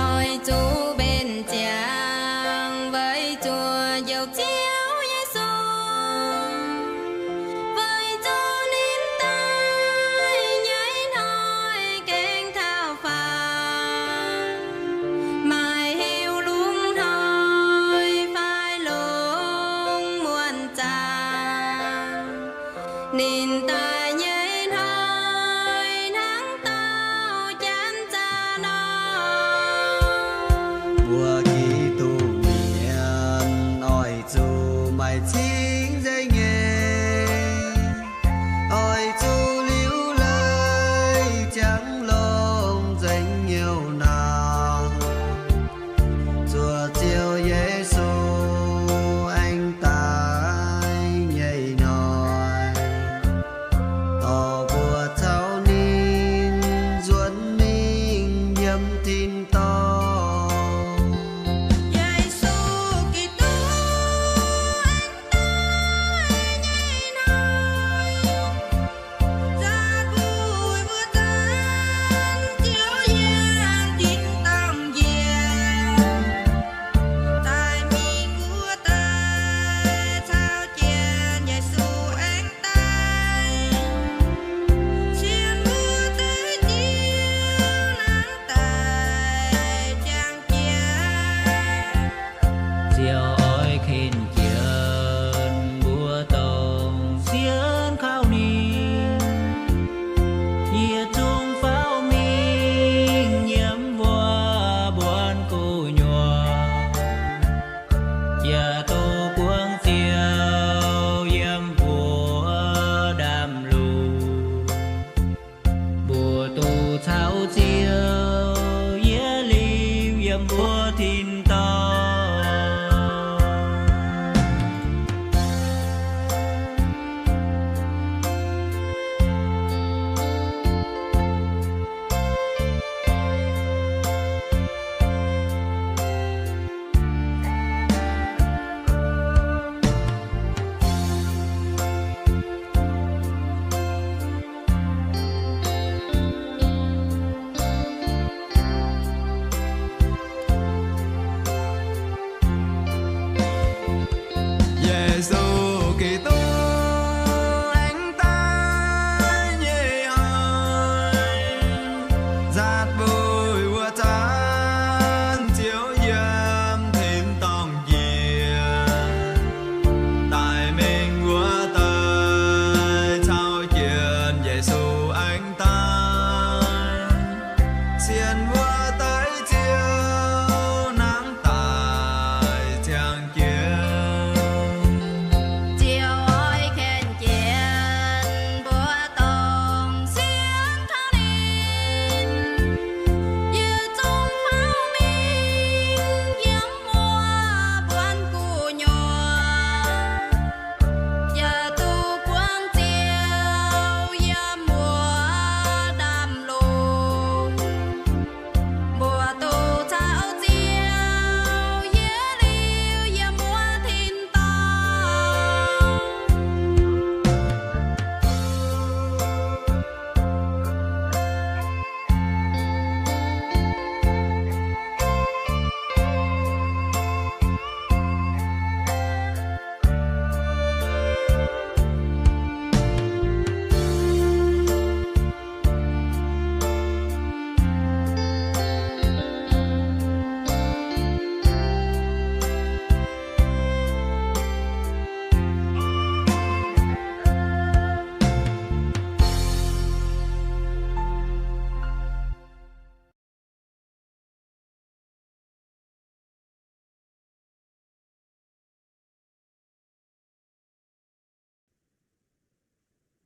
Oix zuqc mbenc ziangx weic zuqc Njoux Ziouv Yesu, weic zuqc ninh daaih nyei hnoi gengh taux faaux, maaih heuc lungh hnoi fai longx muonc zaah. Ninh daaih nyei hnoi hnangv dauh janx zaah nor. Mbuo Giduc mienh oix zuqc maaih cingv nzengc nyei, oix zuqc liuz leiz ziangx longx nzengc hnyouv nor, zuov Ziouv Yesu aengx daaih nyei hnoi, dorh mbuo caux ninh nzuonx mingh yiem tin-dorngh. Yesu Giduc aengx daaih nyei hnoi, nzaaux buic mbuo zanc Ziouv yiem tin-dorngh njiec, daaih mingh mbuo daaih caux jienv Yesu aengx daaih, cien mbuo deix Ziouv hnangv daaih jangx jiex. Ziouv oix kin jienv mbuo dongh sienx kaux ninh, yietc zungv faaux mingh nyiemv mbuo mbuonx gu'nyuoz, jiex duqv buangv Ziouv yiem mbuo ndaamv-lungh. Mbuo duqv caux Ziouv yietc liuz yiem mbuo tin-dorngh.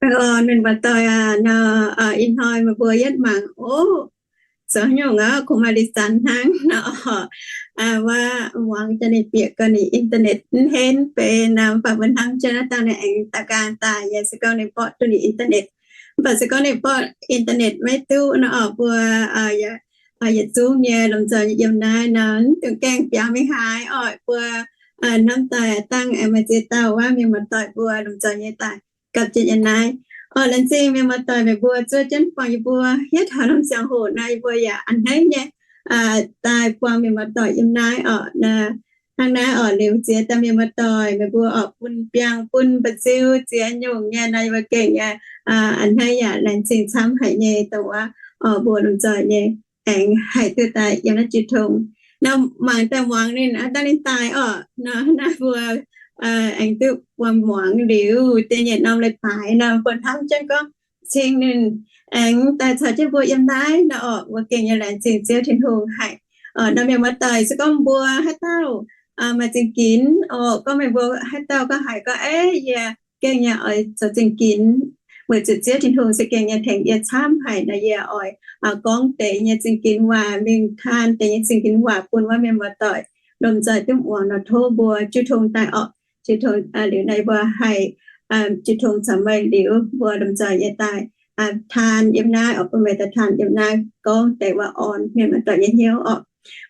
Mienh muoz-doic aac, nor ih hnoi meih mbuo yietv mangc oc, zoux nyungc aqv, kungx maaih liz zanx hnangv nor oc. Wuov muangx jaa ninh bieqc gau ninh internet mv henv benx nor, mv baac mbuo hnamv jienv naaiv dangh ninh aengx daux gaux daaih, yaac se gorngv ninh borqv duqv ninh internet. Mv baac se gorngv ninh borqv internet maiv duqv nor oc, mbuo yietc zungv nyei lomh nzoih nyei yiem naaiv nor, mv dungx gaengh biaux mingh haaix oc. Mbuo hnamv daaih dangh aengx maaih ziex dauh wuov mienh muoz-doic mbuo lomh nzoih nyei daaih gapv jienv yiem naaiv oc. Laengz zingh mienh muoz-doic meih mbuo zuov jienv buangh yie mbuo hietv taux norm ziangh hoc naaiv, yie mbuo yaac a'hneiv nyei daaih buangh mienh muoz-doic yiem naaiv oc. Hnangv naaiv oc, liuz ziex dauh mienh muoz-doic meih mbuo oc bun biangh bun mba'nziu ziex nyungc nyei nor, yie mbuo gengh a'hneiv yaac laengz zingh camv haic nyei dongh wuov mbuo lomh nzoih nyei aengx haih duqv daaih yiem naaiv jiu tong. Nor mangc daaih muangx ninh aqv, dangh ninh daaih oc, nor naaiv mbuo aengx duqv buangh muangx liuz da'nyeic norm leiz-baaix nor, mbuo hnamv jienv gorngv cingx ninh aengx daaih caux jienv mbuo yiem naaiv nor oc, mbuo gengh nyei laengz zingh Ziouv Tin-Hungh haic. Nor mienh muoz-doic se gorngv mbuo haaix dauh maaih zingh ginx oc, gorngv meih mbuo haaix dauh gorngv haiz gorngv, Eix, yie gengh nyei oix zoux zingh ginx, weic zuqc Ziouv Tin-Hungh se gengh nyei tengx yie camv haic nor, yie oix gorngv deix nyei zingh ginx waac mingh, taan deix nyei zingh ginx waac bun wuov mienh muoz-doic lomh nzoih duqv muangx nor, tov mbuo jiu tong daaih oc. Jiu tong liuz nor, yie mbuo haih jiu tong caux meih liuz, mbuo lomh nzoih nyei daaih taan yiem naaiv oc, bun meih daaih taan yiem naaiv gorngv deix waac orn mienh muoz-doic nyei hnyouv oc.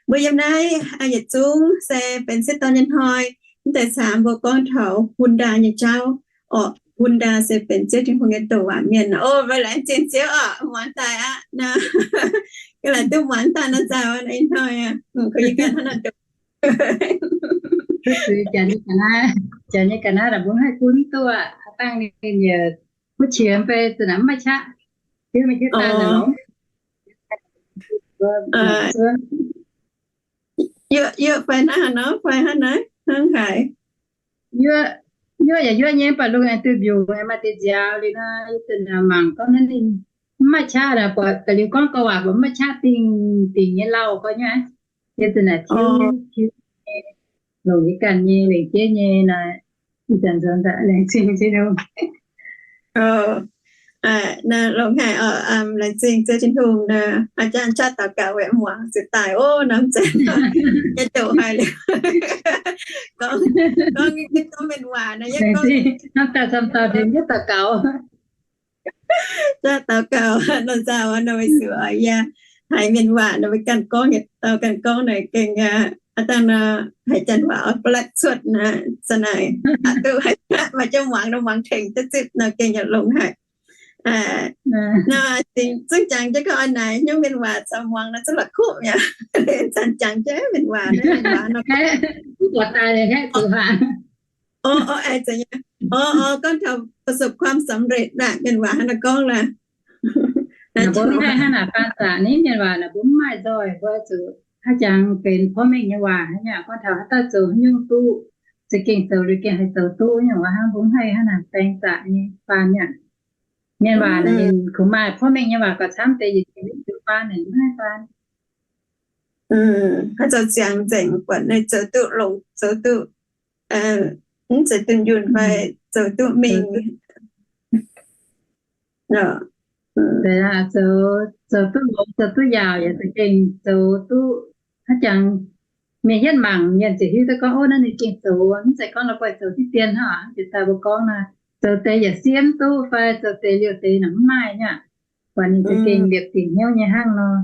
Mbuo yiem naaiv yietc zungv se benx sieqv dorn nyei hnoi. Mv deix caangv mbuo gorngv taux Hun^ndaa nyei jauv oc. Hun^ndaa se benx Ziouv Tin-Hungh nyei douc waac mienh oc. Meih laengz zingh Ziouv oc, muangx daaih aqv. Ga'naaiv duqv muangx daaih nor, nzauh ih hnoi aqv, kuv yie ganh hnangv nor. Duqv zuiz, janx nyei ga'naaiv, janx nyei ga'naaiv la'buonv haih gunv duqv aqv. Dangh ninh yaac mbuo qiex fai za'naaic mv maaih qaqv, hiuv maiv hiuv daaih lorz. Yuoqv, yuoqv fai hnangv haaix nor, fai hnangv naaiv, hnangv haaix? Yuoqv, yuoqv yaac yuoqv nyei, mv baac lungh aengx duih mbiungc, aengx maaih deix nziaaux liuz nor, yie za'naaic mangc gorngv naaiv ninh mv maaih qaqv, buatc da'liuz gorngv gauh waac buatc mv maaih qaqv dingh dingc nyei lauh gorx nyei. Yie za'naaic tiuv tiuv nyei, longc yie ganh nyei, lengc jeiv nyei nor, ih zanc nzuonx daaih laengz zingh Tin-Hungh. Longc haic, laengz zingh Ziouv Tin-Hungh nor, a'jangv qaqv daux gaux weic muangx ziouc daaih ov, norm zeiz nyei doqc haic liuz. Gorngv, gorngv mienh waac nor, yie gorngv daaih camv dauh tengx yie daux gaux. Qaqv daux gaux nor, nzauh nor, weic zuqc yie haiz mienh waac nor, mbuo ganh gorngv yietc dauh ganh gorngv nor gengh aqv, dangh nor haiz janx waac oix blatv cuotv nor, za'naaic aqv duqv haiz maaih jienv muangx nor, muangx tengx duqv zipv nor gengh yaac longx haic. Nor, zungv jangx jienv gorngv oix naaic hnyouv mienh waac caux muangx nor zungv la'kuqv mi'aqv. Zanc jangx jienv mienh waac, mienh waac nor, mv buatc daaih haeqv zuqc waac. Gorngv taux ประสบความสำเร็จ naaic, mienh waac hnangv naaiv gorngv laaix. Naaic mbuo mv haih hnangv naaic faan zaqc ni, mienh waac naaic mbuo mv maaih nzoih, mbuo zuqc haaix jangx benx porv mengh nyei waac hnangv nyei. Gorngv taux haaix dauh zoux haaix nyungc duqv, za'gengh zoux liuz gengh haih zoux duqv nyungc waac hnangv, mbuo mv haih hnangv naaic baeng zaqc nyei faan nyei. Mienh waac naaic ninh kungx maaih porv mengh nyei waac gauh camv deix, yietc diuh faan naaic mv haih faan. Haaix zoux ziangx nzengc buatc ninh zoux duqv longx, zoux duqv mv zeiz dunh yunh fai zoux duqv mingh. Zoux, zoux duqv longx, zoux duqv yaauc yaac za'gengh zoux duqv haaix jangx. Mienh yietv mangc mienh ziouc hiuv duqv gorngv, ov, naaiv ninh gengh zoux, mv zeiz gorngv la'guaih zoux diqv dien hnangv. Jiex daaih mbuo gorngv naaic, zoux deix yaac siemv duqv fai zoux deix liouh deix naaic mv maaih nyei aqv. Buatc ninh za'gengh liepc dingc hnyouv nyei hnangv nor.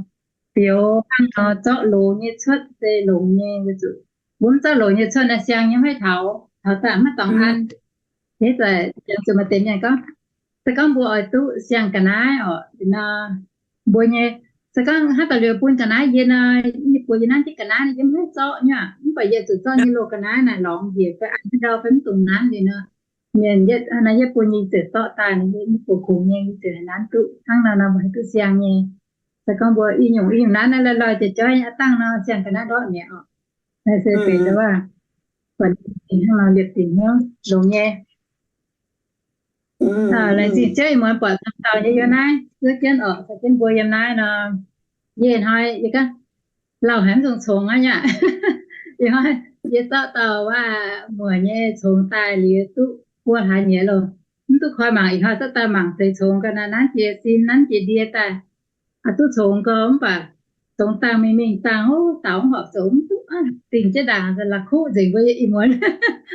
Bioux hnangv nor, zorqv longx nyei cuotv se longx nyei, weic zuqc mbuo mv zorqv longx nyei cuotv naaic siang nyei mv haih taux, taux daaih maiv dorngx an. Ih zanc yaac zuqc maaih deix mienh gorngv, se gorngv mbuo oix duqv siang ga'naaiv oc, nor mbuo nyei, se gorngv haaix dauh liuz bun ga'naaiv yie nor, yie buoz yie nanv jienv ga'naaiv nor, yie mv haih zorqv nyei aqv. Mv baac yie zuqc zorqv nyei loz ga'naaiv naaic lorngx njiec fai an ndau fai mv dungx nanv liuz nor, mienh yietv naaiv yie bun yie ziouc zorqv daaih nor, yie buoz kungx nyei, yie ziouc haih nanv duqv hnangv nor nor, mbuo haih duqv siang nyei. Se gorngv mbuo i nyungc i nyungc nanv naaiv lorh lorh joix joix nyei aqv dangh nor, siang ga'naaiv ndortv mi'aqv oc. Naaiv se benx ndau waac, buatc hnangv nor liepc dingc hnyouv longx nyei. Laengz zingh Ziouv ih muonz buatc camv dauh nyei yiem naaiv zuov jienv oc, caux jienv mbuo yiem naaiv nor. Yie hnoi yie ganh lauh haic mv dungx congx aqv nyei. Ih hnoi yie zorqv dauh waac-muoc nyei congx daaih liuz duqv buo hlaax nyieqc loh. mv duqv koi mangc, ih hnoi zorqv daaih mangc deix congx ga'naaiv nanv jiex sin, nanv jiex ndie daaih. Aa, duqv congx gau mv baac congx dangh mingh mingh dangh, o, daaux mv horpc zoux, mv duqv, dingh jienv ndaangc la'kuqv nzengc mbuo ih muonz.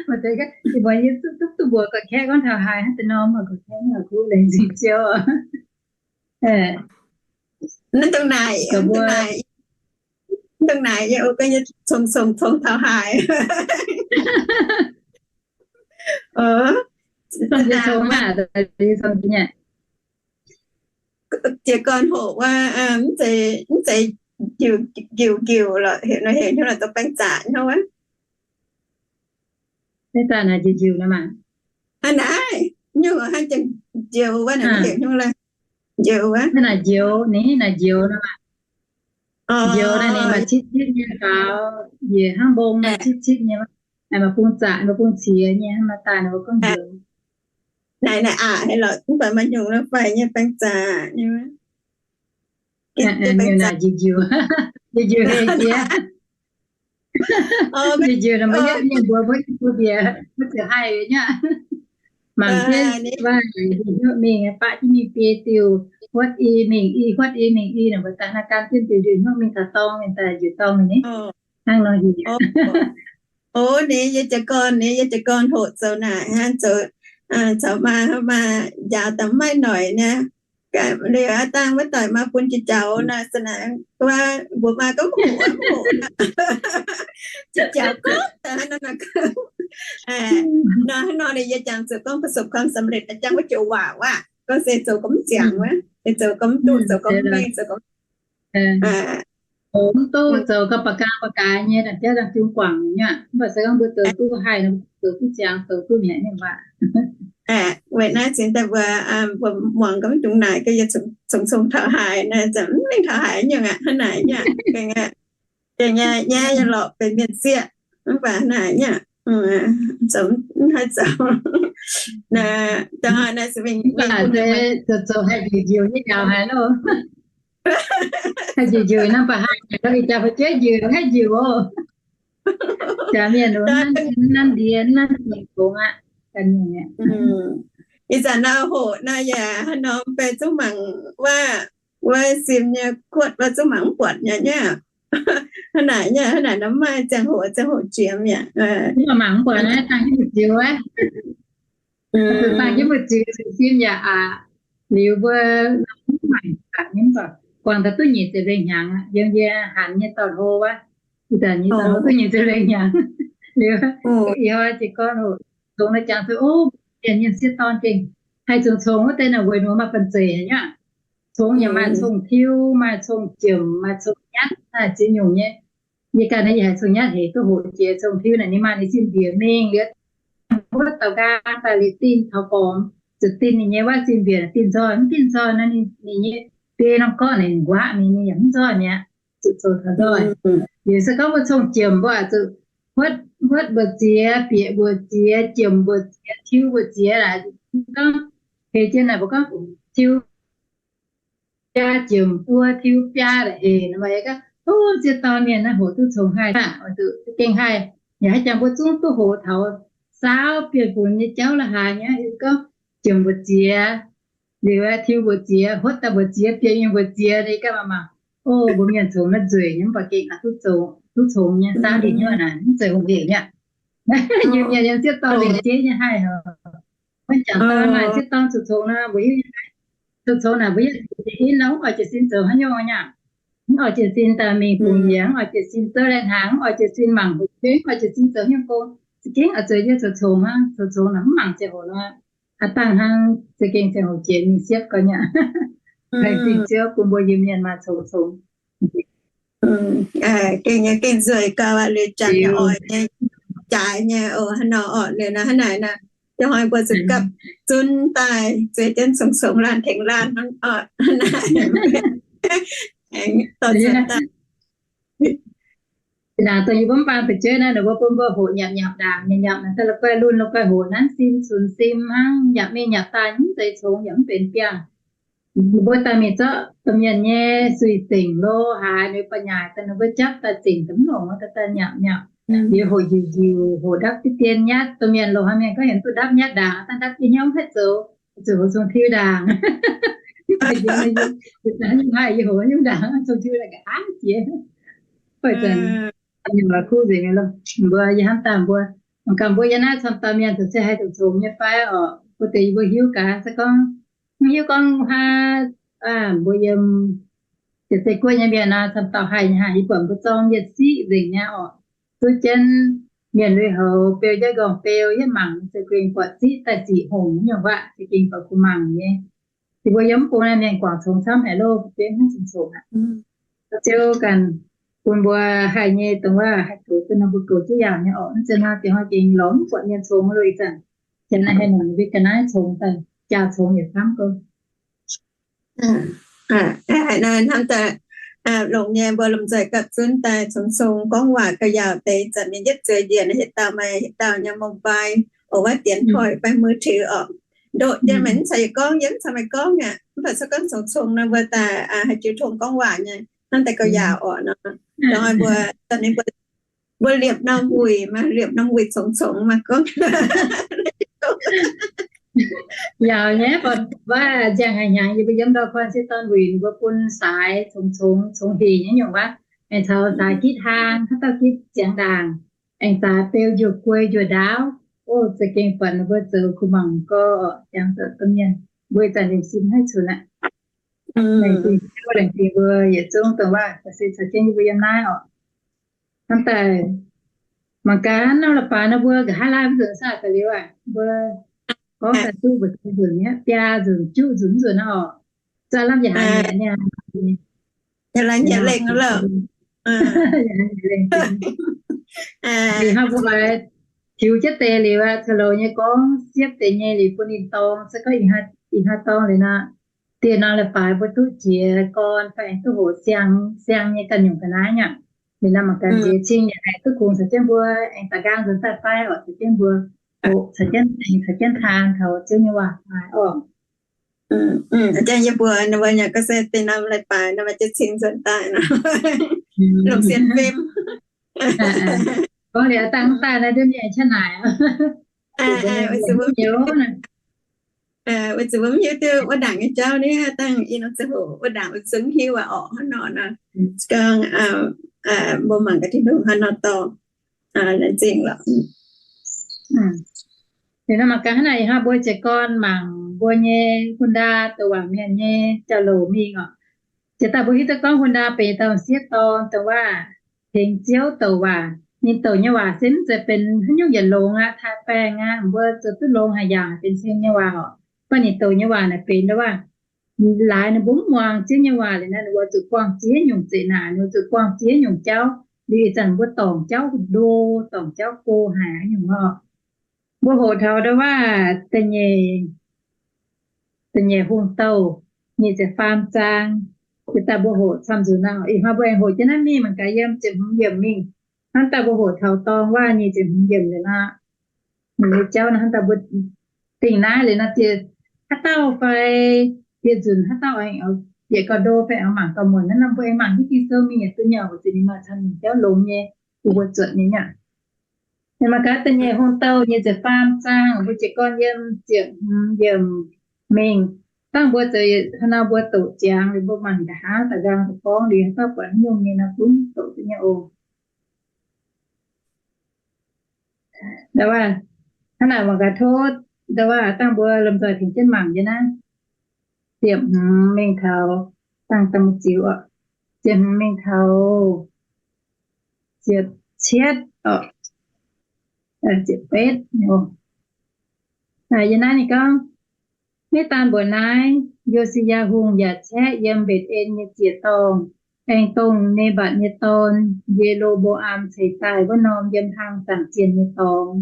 Maaih deix ih muonz yie duqv duqv mbuox gorqv-kaeqv gorngv taux haaix hnangv deix norm, gorqv-kaeqv la'kuqv nzengc ziouc. Mv dungx naaic, mv dungx naaic, yie congx congx congx taux haaix. Jiez gorn hoqc wuov, mv zeiz njiuc njiuc lorqc, heuc nor heuc hnyouv lorqc, zoux baeng zaqc hnyouv wuov. Hnangv naaiv, nyungc hnangv jiex njoux wuov, naaic heuc hnyouv lorqc, njoux wuov. Naaic njoux, ninh naaic njoux nor. Njoux naaiv ninh maaih citv-citv nyei faaux, njiec hnangv mbong naaiv citv-citv nyei, maaih bung zaqc, maaih bung qiex nyei, hnangv nor daaih nor gorngv njoux. Naaic naaic aqc haic lorqc, mv baac maaih nyungc nor faix nyei baeng zaqc nyei. Njiec njiec, njiec njiec hei jiex. Njiec njiec nor maiv yietv mienh mbuox mbuo, mbuo bieqc mbuo ziouc haih nyei. Mangc jienv wuov, njiec hnyouv mingh baqv jienv mingh biei diuh, huotv i mingh i, huotv i mingh i nor, mbuo daaih naaiv gan jienv diuh njiec hnyouv mingh taux dorngx mingh daaih njiec dorngx mingh ni. Hnangv nor njiec. O, ninh yie jiez gorn, ninh yie jiez gorn hoqc zoux naaic hnangv, zoux caux maa, maa njaaux daaih maiv noic naaiv. Liuz aav dangh wuov doic maa bun jiex jaux naaic, se naaic wuov mbuox maa gorngv hoqc, hoqc, jiex jaux gorngv daaih hnangv nor. Nor hnangv nor ninh yie jangx zoux gorngv ประสบความสำเร็จ jangx wuov joux waac wuov, gorngv se zoux gorngv mv ziangx wuov, se zoux gorngv mv duqv, zoux gorngv mv mengh, zoux gorngv mv duqv, zoux gau ba'gaa ba'gaa nyei, naaic jauv dangh jung guangc nyei aqv. Mv baac se gorngv mbuo zoux duqv haih nor, zoux duqv ziangx, zoux duqv mi'aqv nyei waac. Weic naaiv cingx daaih mbuo, mbuo muangx gorngv dungx naaic ga'yie congx congx taux haaix naaic, mv mengh taux haaix nyungc aqv, hnangv naaic nyungc aqv. Gengh nyaiv nyei lorqc benx mienh sieqv, mv baac naaic nyungc aqv, zoux mv haih zoux. Naaic, da'haaix naaic se mingh, mv baac zoux zoux haih njiec njiec nyei njaaux haaix loh. Haih njiec njiec nor baac haih njiec, ih jaax fu'jueiv njiec haih njiec oc. Jaax mienh nanv ndie nanv congx aqv. Ih zanc nor hoqc nor yaac haaix norm baeqc zungv mangc wuov, wuov sim nyei kuotv wuov zungv mangc mv buatc nyei. Hnangv naaic nyei, hnangv naaic nor maaih ziangh hoc, ziangh hoc jiex mi'aqv. Mv baac mangc mv buatc naaiv dangh jienv mbu'ziex wuov. Dangh jienv mbu'ziex sim yaac aqc. Liuz mbuo mv mangc aqc nyei, mv baac guangc daaih duqv nyic ziepc lengh hnyangx aqv. Yiem yie hanx nyei dorh hlo wuov, ih zanc nyei dorh hlo duqv nyic ziepc lengh hnyangx. Liuz ih hnoi jiez gorn hoqc congx naaiv jangx zuqc, o, mienh nyei sieqv dorn gengh haih congx congx wuov deix naaic weic nor maaih banh zeic haic nyei aqv. Congx yaac maaih cong-tiuv, maaih cong-jiem, maaih cong-nyatv, naaiv ziex nyungc nyei. Yie ganh naaiv yie haiz cong-nyatv hec duqv hoqc jiex, cong-tiuv naaic ninh maaih ninh zinh mbiec mingh liuz, wuov dauh nqaang daaih liuz dinh taux gormx, zuqc dinh ninh nyei wuov zinh mbiec dinh nzoih, mv dinh nzoih nor ninh nyei biei norm gorqv naaic nquaqv mingh, ninh yaac mv nzoih mi'aqv, zuqc zoux taux nzoih. Liuz se gorngv mbuo cong-jiem mbuo zuqc huotv, huotv mbu'ziex, bieqc mbu'ziex, jiem mbu'ziex, tiuv mbu'ziex laaix, gorngv hec jienv naaic mbuo gorngv tiuv biaa, jiem buo, tiuv biaa la'hec nor, mbuo gorngv, o, sieqv dorn mienh naaiv hoqc duqv congx haih aqv, oix zuqc gengh haih. Yaac haih jangx mbuo zungv duqv hoqc taux saauv bienh funx nyei jauv la'haaix nyungc, gorngv jiem mbu'ziex, liuz tiuv mbu'ziex, huotv daaih mbu'ziex, bieqc mingh mbu'ziex, ninh ganh maaih mangc, o, mbuo mienh congx naaiv nzueic nyei, mv baac gengh aqc duqv zoux, duqv congx nyei, saauv ndie hnyouv naaic mv zeiz hungh hec mi'aqv. Yiem mienh yiem sieqv dorn liuz jeiv nyei haih haic. Maiv jangx dorn maaih sieqv dorn zuqc congx nor, mbuo hiuv nyei, zuqc congx naaic mbuo hiuv jiex in nor, mv oix jiez sin zoux haaix nyungc nyei aqv. Mv oix jiez sin daaih mingh bungx yie, mv oix jiez sin zouv lai hnaangx, mv oix jiez sin mangc fu'jueiv, mv oix jiez sin zoux hnyouv gong, za'gengh oix zuqc yie zoux congx hnangv, zoux congx naaic mv mangc ziangh hoc nor, aav dangh hnangv za'gengh ziangh hoc jiex mingh siepv gau nyei aqv. Laengz zingh Ziouv bun mbuo Iu-Mienh maaih congx congx. Gengh nyei, gengh nzueic gau aqv, liuz janx nyei oix nyei, jaaix nyei oc, hnangv nor orqc, liuz nor hnangv naaic nor, ih hnoi mbuo zuqc gapv zunv daaih zueiz jienv congx congx laanh tengx laanh hnangv orqc. Naaic dorh zuqc daaih. Naaic dongh yie mbuo mv baan fu'jueiv naaiv, ninh mbuo bun mbuo hoqc nyapc nyapc ndaangc, nyapc nyapc naaic daaih la'guaih lunh la'guaih hoqc nanv sim cunx sim hnangv, nyapc mingh nyapc daaih mv zeiz congx yaac mv benx biangh. Mbuo daaih mingh zorqv domh mienh nyei suix zengc lo haaix, ninh mbuo ba'nyaaic daaih, ninh mbuo japv daaih zengc daaih mv longc, daaih daaih nyapc nyapc, liuz hoqc njiec njiec, hoqc ndapv diqv dien nyatv. Domh mienh loz-hnoi mienh gorngv heuc duqv ndapv nyatv ndaangc, dangh ndapv jienv hnyouv mv haih zoux. zuqc hoz cong tiuv ndaangc. Yie haih yie hoz nyungc ndaangc, cong tiuv ndaangc hnangv jiex. Fai zanc nyungc la'kuqv nzengc nyei lorqc. Mbuo yie hnamv daaih mbuo, mangc gaax mbuo yiem naaiv camv dauh mienh zoux se haih zoux congx nyei fai orqc? Mbuo deix yie mbuo hiuv gaax se gorngv, mv hiuv gorngv haaix, mbuo yiem jiex deix guoqv nyei mienh nor, camv dauh haih nyei haih, yie buatc mbuo zorng yietc siqv nzengc nyei orqc. Duqv jienv mienh lui-houx beu jienv nqorngv beu yietv mangc, za'gengh buatc siqv daaih ziqc hngongx nyungc waac, za'gengh buatc kuh mangc nyei. Yie mbuo yiem mv bung naaiv mienh guangc congx camv haic loh, mbuo bienv hnangv congx congx aqv. Ziouv ganh bun mbuo haih nyei dongh waac haih goux duqv nor, mbuo goux jienv yaac nyei orqc. Mv zeiz nor dingc hnoi gengh lorz mv buatc mienh congx loh ih zanc. Janx naaiv haih nongc mbuo ga'naaiv congx daaih, jaa congx yietc camv gong. Hnamv daaih longx nyei, mbuo lomh nzoih gapv zunv daaih congx congx gorngv waac ga'yaauc deix, zanc mienh yietv zueiz njiec naaiv, hietc dauh maaih hietv dauh nyei mobile, oc, wuov dienx toic fai มือถือ orqc. Ndoqv jienv maiv caux yie gorngv, yie mv caux meih gorngv aqv. Mv baac se gorngv congx congx nor mbuo daaih haih jiu tong gorngv waac nyei, hnamv daaih ga'yaauc orqc nor. Dongh mbuo, dongh ninh mbuo, mbuo liepc norm wuic maah, liepc norm wuic congx congx maah gorngv. Yaac nyei, mv baac nziang haic hnyangx yie mbuo yiem ndau kuan sieqv dorn wuic ninh mbuo bun saaix congx congx congx hec nyei nyungc waac, aengx caux saaix gitv haan, haaix dauh gitv ziangx ndaangc, aengx saaix beu njuov guei njuov ndaauv. Ov, za'gengh buatc ninh mbuo zoux kuh mangc gau, jangx zoux domh mienh, mbuo ih zanc liemh sin haih cunx aqv. Laengz zingh, laengz zingh mbuo yietc zungv dongh waac se caux jienv yie mbuo yiem naaiv orqc. Hnamv daaih mangc gaax norm leiz-baaix nor mbuo nqa'haav laai mv nzunc saah ga'liuz aqv, mbuo gorngv daaih duqv mbu'ziex nzunc mi'aqv, biaa nzunc, juqv nzunc, nzunc aqv orqc. Zuov lamh yaac haiz mi'aqv niaa. Ih hnoi mbuo oix tiux jienv deix liuz aqv, caux loz nyei gorngv siepv deix nyei liuz bun ninh dorng, se gorngv ih hnoi dorng liuz nor, dieh norm leiz-baaix mbuo duqv jiez gorn fai aengx duqv hoqc siang, siang nyei ganh nyungc ga'naaiv aqv. Liuz nor mangc gaax nziex cing yaac haih duqv kungx caux jienv mbuo aengx da'nqaang nzuonx daaih fai orqc, caux jienv mbuo hoqc caux jienv, aengx caux jienv taan taux Ziouv nyei waac fai orqc. Caux jienv yie mbuo, ninh mbuo yaac gorngv se dieh norm leiz-baaix nor maaih jiez cing nzuonx daaih nor, longc sienx fim. Gorngv liuz dangh daaih naaiv duqv mienh qaqv naaic. Weic zuqc mbuo mv hiuv duqv wuov ndaangc nyei jauv ni, dangh ih norm ziangh hoc wuov ndaangc mbuo zungv hiuv aqv orqc. Hnangv nor nor, se gorngv mbuo mangc gaax Tin-Hungh hnangv nor dorh, laengz zingh lorqc. Liuz nor mangc gaax hnangv naaic, ih hnoi mbuo jiez gorn mangc mbuo nyei Honda douc waac mienh nyei jauv-louc mingh orqc. Jiex daaih mbuo hiuv duqv gorngv Honda benx dauh sieqv dorn, douc waac tengx Ziouv douc waac. Ninh douc nyei waac se mv zeiz benx haaix nyungc yietc longx aqv, taaix-baengh aqv, mbuo zoux duqv longx haaix yaangh benx ceng nyei waac orqc. Mv baac ninh douc nyei waac naaic benx douc waac laaix ninh mbuo mv muangx Ziouv nyei waac liuz nor, ninh mbuo zuqc buangh ziex nyungc zeqc naanc, ninh mbuo zuqc buangh ziex nyungc jauv. Liuz ih zanc mbuo dorngc jauv ndo, dorngc jauv go haic nyungc orqc. Mbuo hoqc taux douc waac da'nyeic, da'nyeic Hungh Douh nyic ziepc faam zaang. Jiex daaih mbuo hoqc camv nzunc nor, ih hnoi mbuo aengx hoqc jienv naaiv mingh mangc gaax yiem ziepc hmz yiemc mingh. Hnangv daaih mbuo hoqc taux dorng waac nyic ziepc hmz yiemc liuz nor, mbuo nyei jauv nor hnangv daaih mbuo dingh naaiv liuz nor, dieh haaix dauh fai dieh nzunc haaix dauh aengx bieqc gauh ndo fai aengx mangc gauh muonc naaiv nor, mbuo aengx mangc jienv Ging-Sou mingh yaac duqv nyei, weic zuqc ninh maaih camv nyungc jauv longx nyei, bun mbuo zuotc nyei aqv. Mangc gaax da'nyeic Hungh Douh nyic ziepc faam zaang, mbuo jiez gorn yiem ziepc hmz yiemc mingh. Dangh mbuo zoux hnangv nor mbuo doqc ziangx liuz mbuo mangc nqa'haav da'nqaang da'gorngv liuz haaix dauh buatc haaix nyungc nyei nor gunv doqc duqv nyei oc. Hnangv naaic mangc gaax tov, ndau waac dangh mbuo lomh nzoih tengx jienv mangc nyei naaiv. Ziepc hmz mingh taux, dangh dangh ziux oc. Ziepc hmz mingh taux ziepc cietv oc. Ziepc betv. Yie naaiv ninh gorngv, Maiv daan mbuoqc naaiv, Yo^si^yaa Hungh yaac caeqv yiem Mbetc^en nyei ziec dorngh, aengx dongh Nembatc nyei dorn, Ye^lo^mbo^am, ceix daaih wuov norm yiem hlang zaangc zienh nyei dorngx.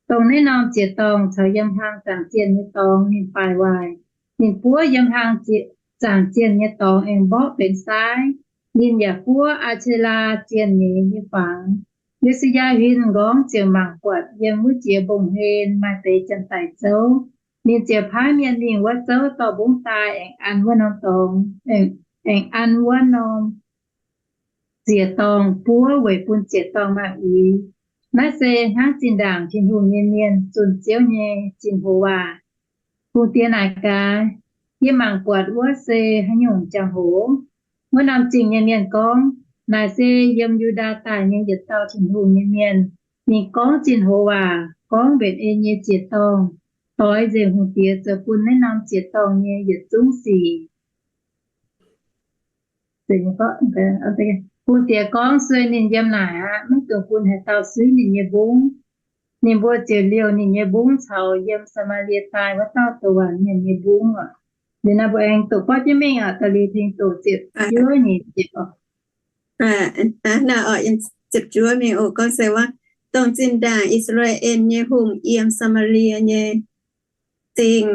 Dongh naaiv norm ziec dorngh caux yiem hlang zaangc zienh nyei dorngx ninh faix waaic. Ninh buov yiem hlang zaangc zienh nyei dorngx aengx mborqv benx saaiv. Ninh yaac buov Aa^se^laa zienh nyeiz nyei fangx. Yo^si^yaa huin nqorngv ziouc mangc buatc yiem wuov jiex mbong-hlen maaih deix janx-daic zouv. Ninh ziouc paaiv mienh mingh wuov zouv dorh mbungv daaih aengx an wuov norm dorngx, aengx an wuov norm ziec dorngh buov weic bun ziec dorngh maaih uix. Naaiv se hnangv zinh ndaangc Tin-Hungh nyei mienh zunh Ziouv nyei zinh hoz waac. Kungx diex naaic gaax, Yie mangc buatc wuov se haaix nyungc jangx-hoc? Wuov norm zingh nyei mienh gorngv, Naaic se yiem Yu^ndaa daaih nyei yietc dauh Tin-Hungh nyei mienh. Ninh gorngv zinh hoz waac, gorngv mbenc en nyei ziec-dorngh, doix nzengc hungh diex zoux bun naaiv norm ziec-dorngh nyei yietc zungv sic. Hungh diex gorngv, Sueih ninh yiem naaic aqv. Maiv dungx bun haaix dauh suiv ninh nyei mbungv. Ninh mbuo ziouc liouh ninh nyei mbungv caux yiem Saa^maa^lie daaih wuov dauh douc waac mienh nyei mbungv oc. Liuz naaiv mbuo aengx doqc borqv jienv mingh oc, da'liuz tengx doqc ziepc juov nyei ziepc oc. Ziepc juov mingh oc, gorngv se wuov, dongh zinh ndaangc I^saa^laa^en nyei hungh yiem Saa^maa^lie nyei zingh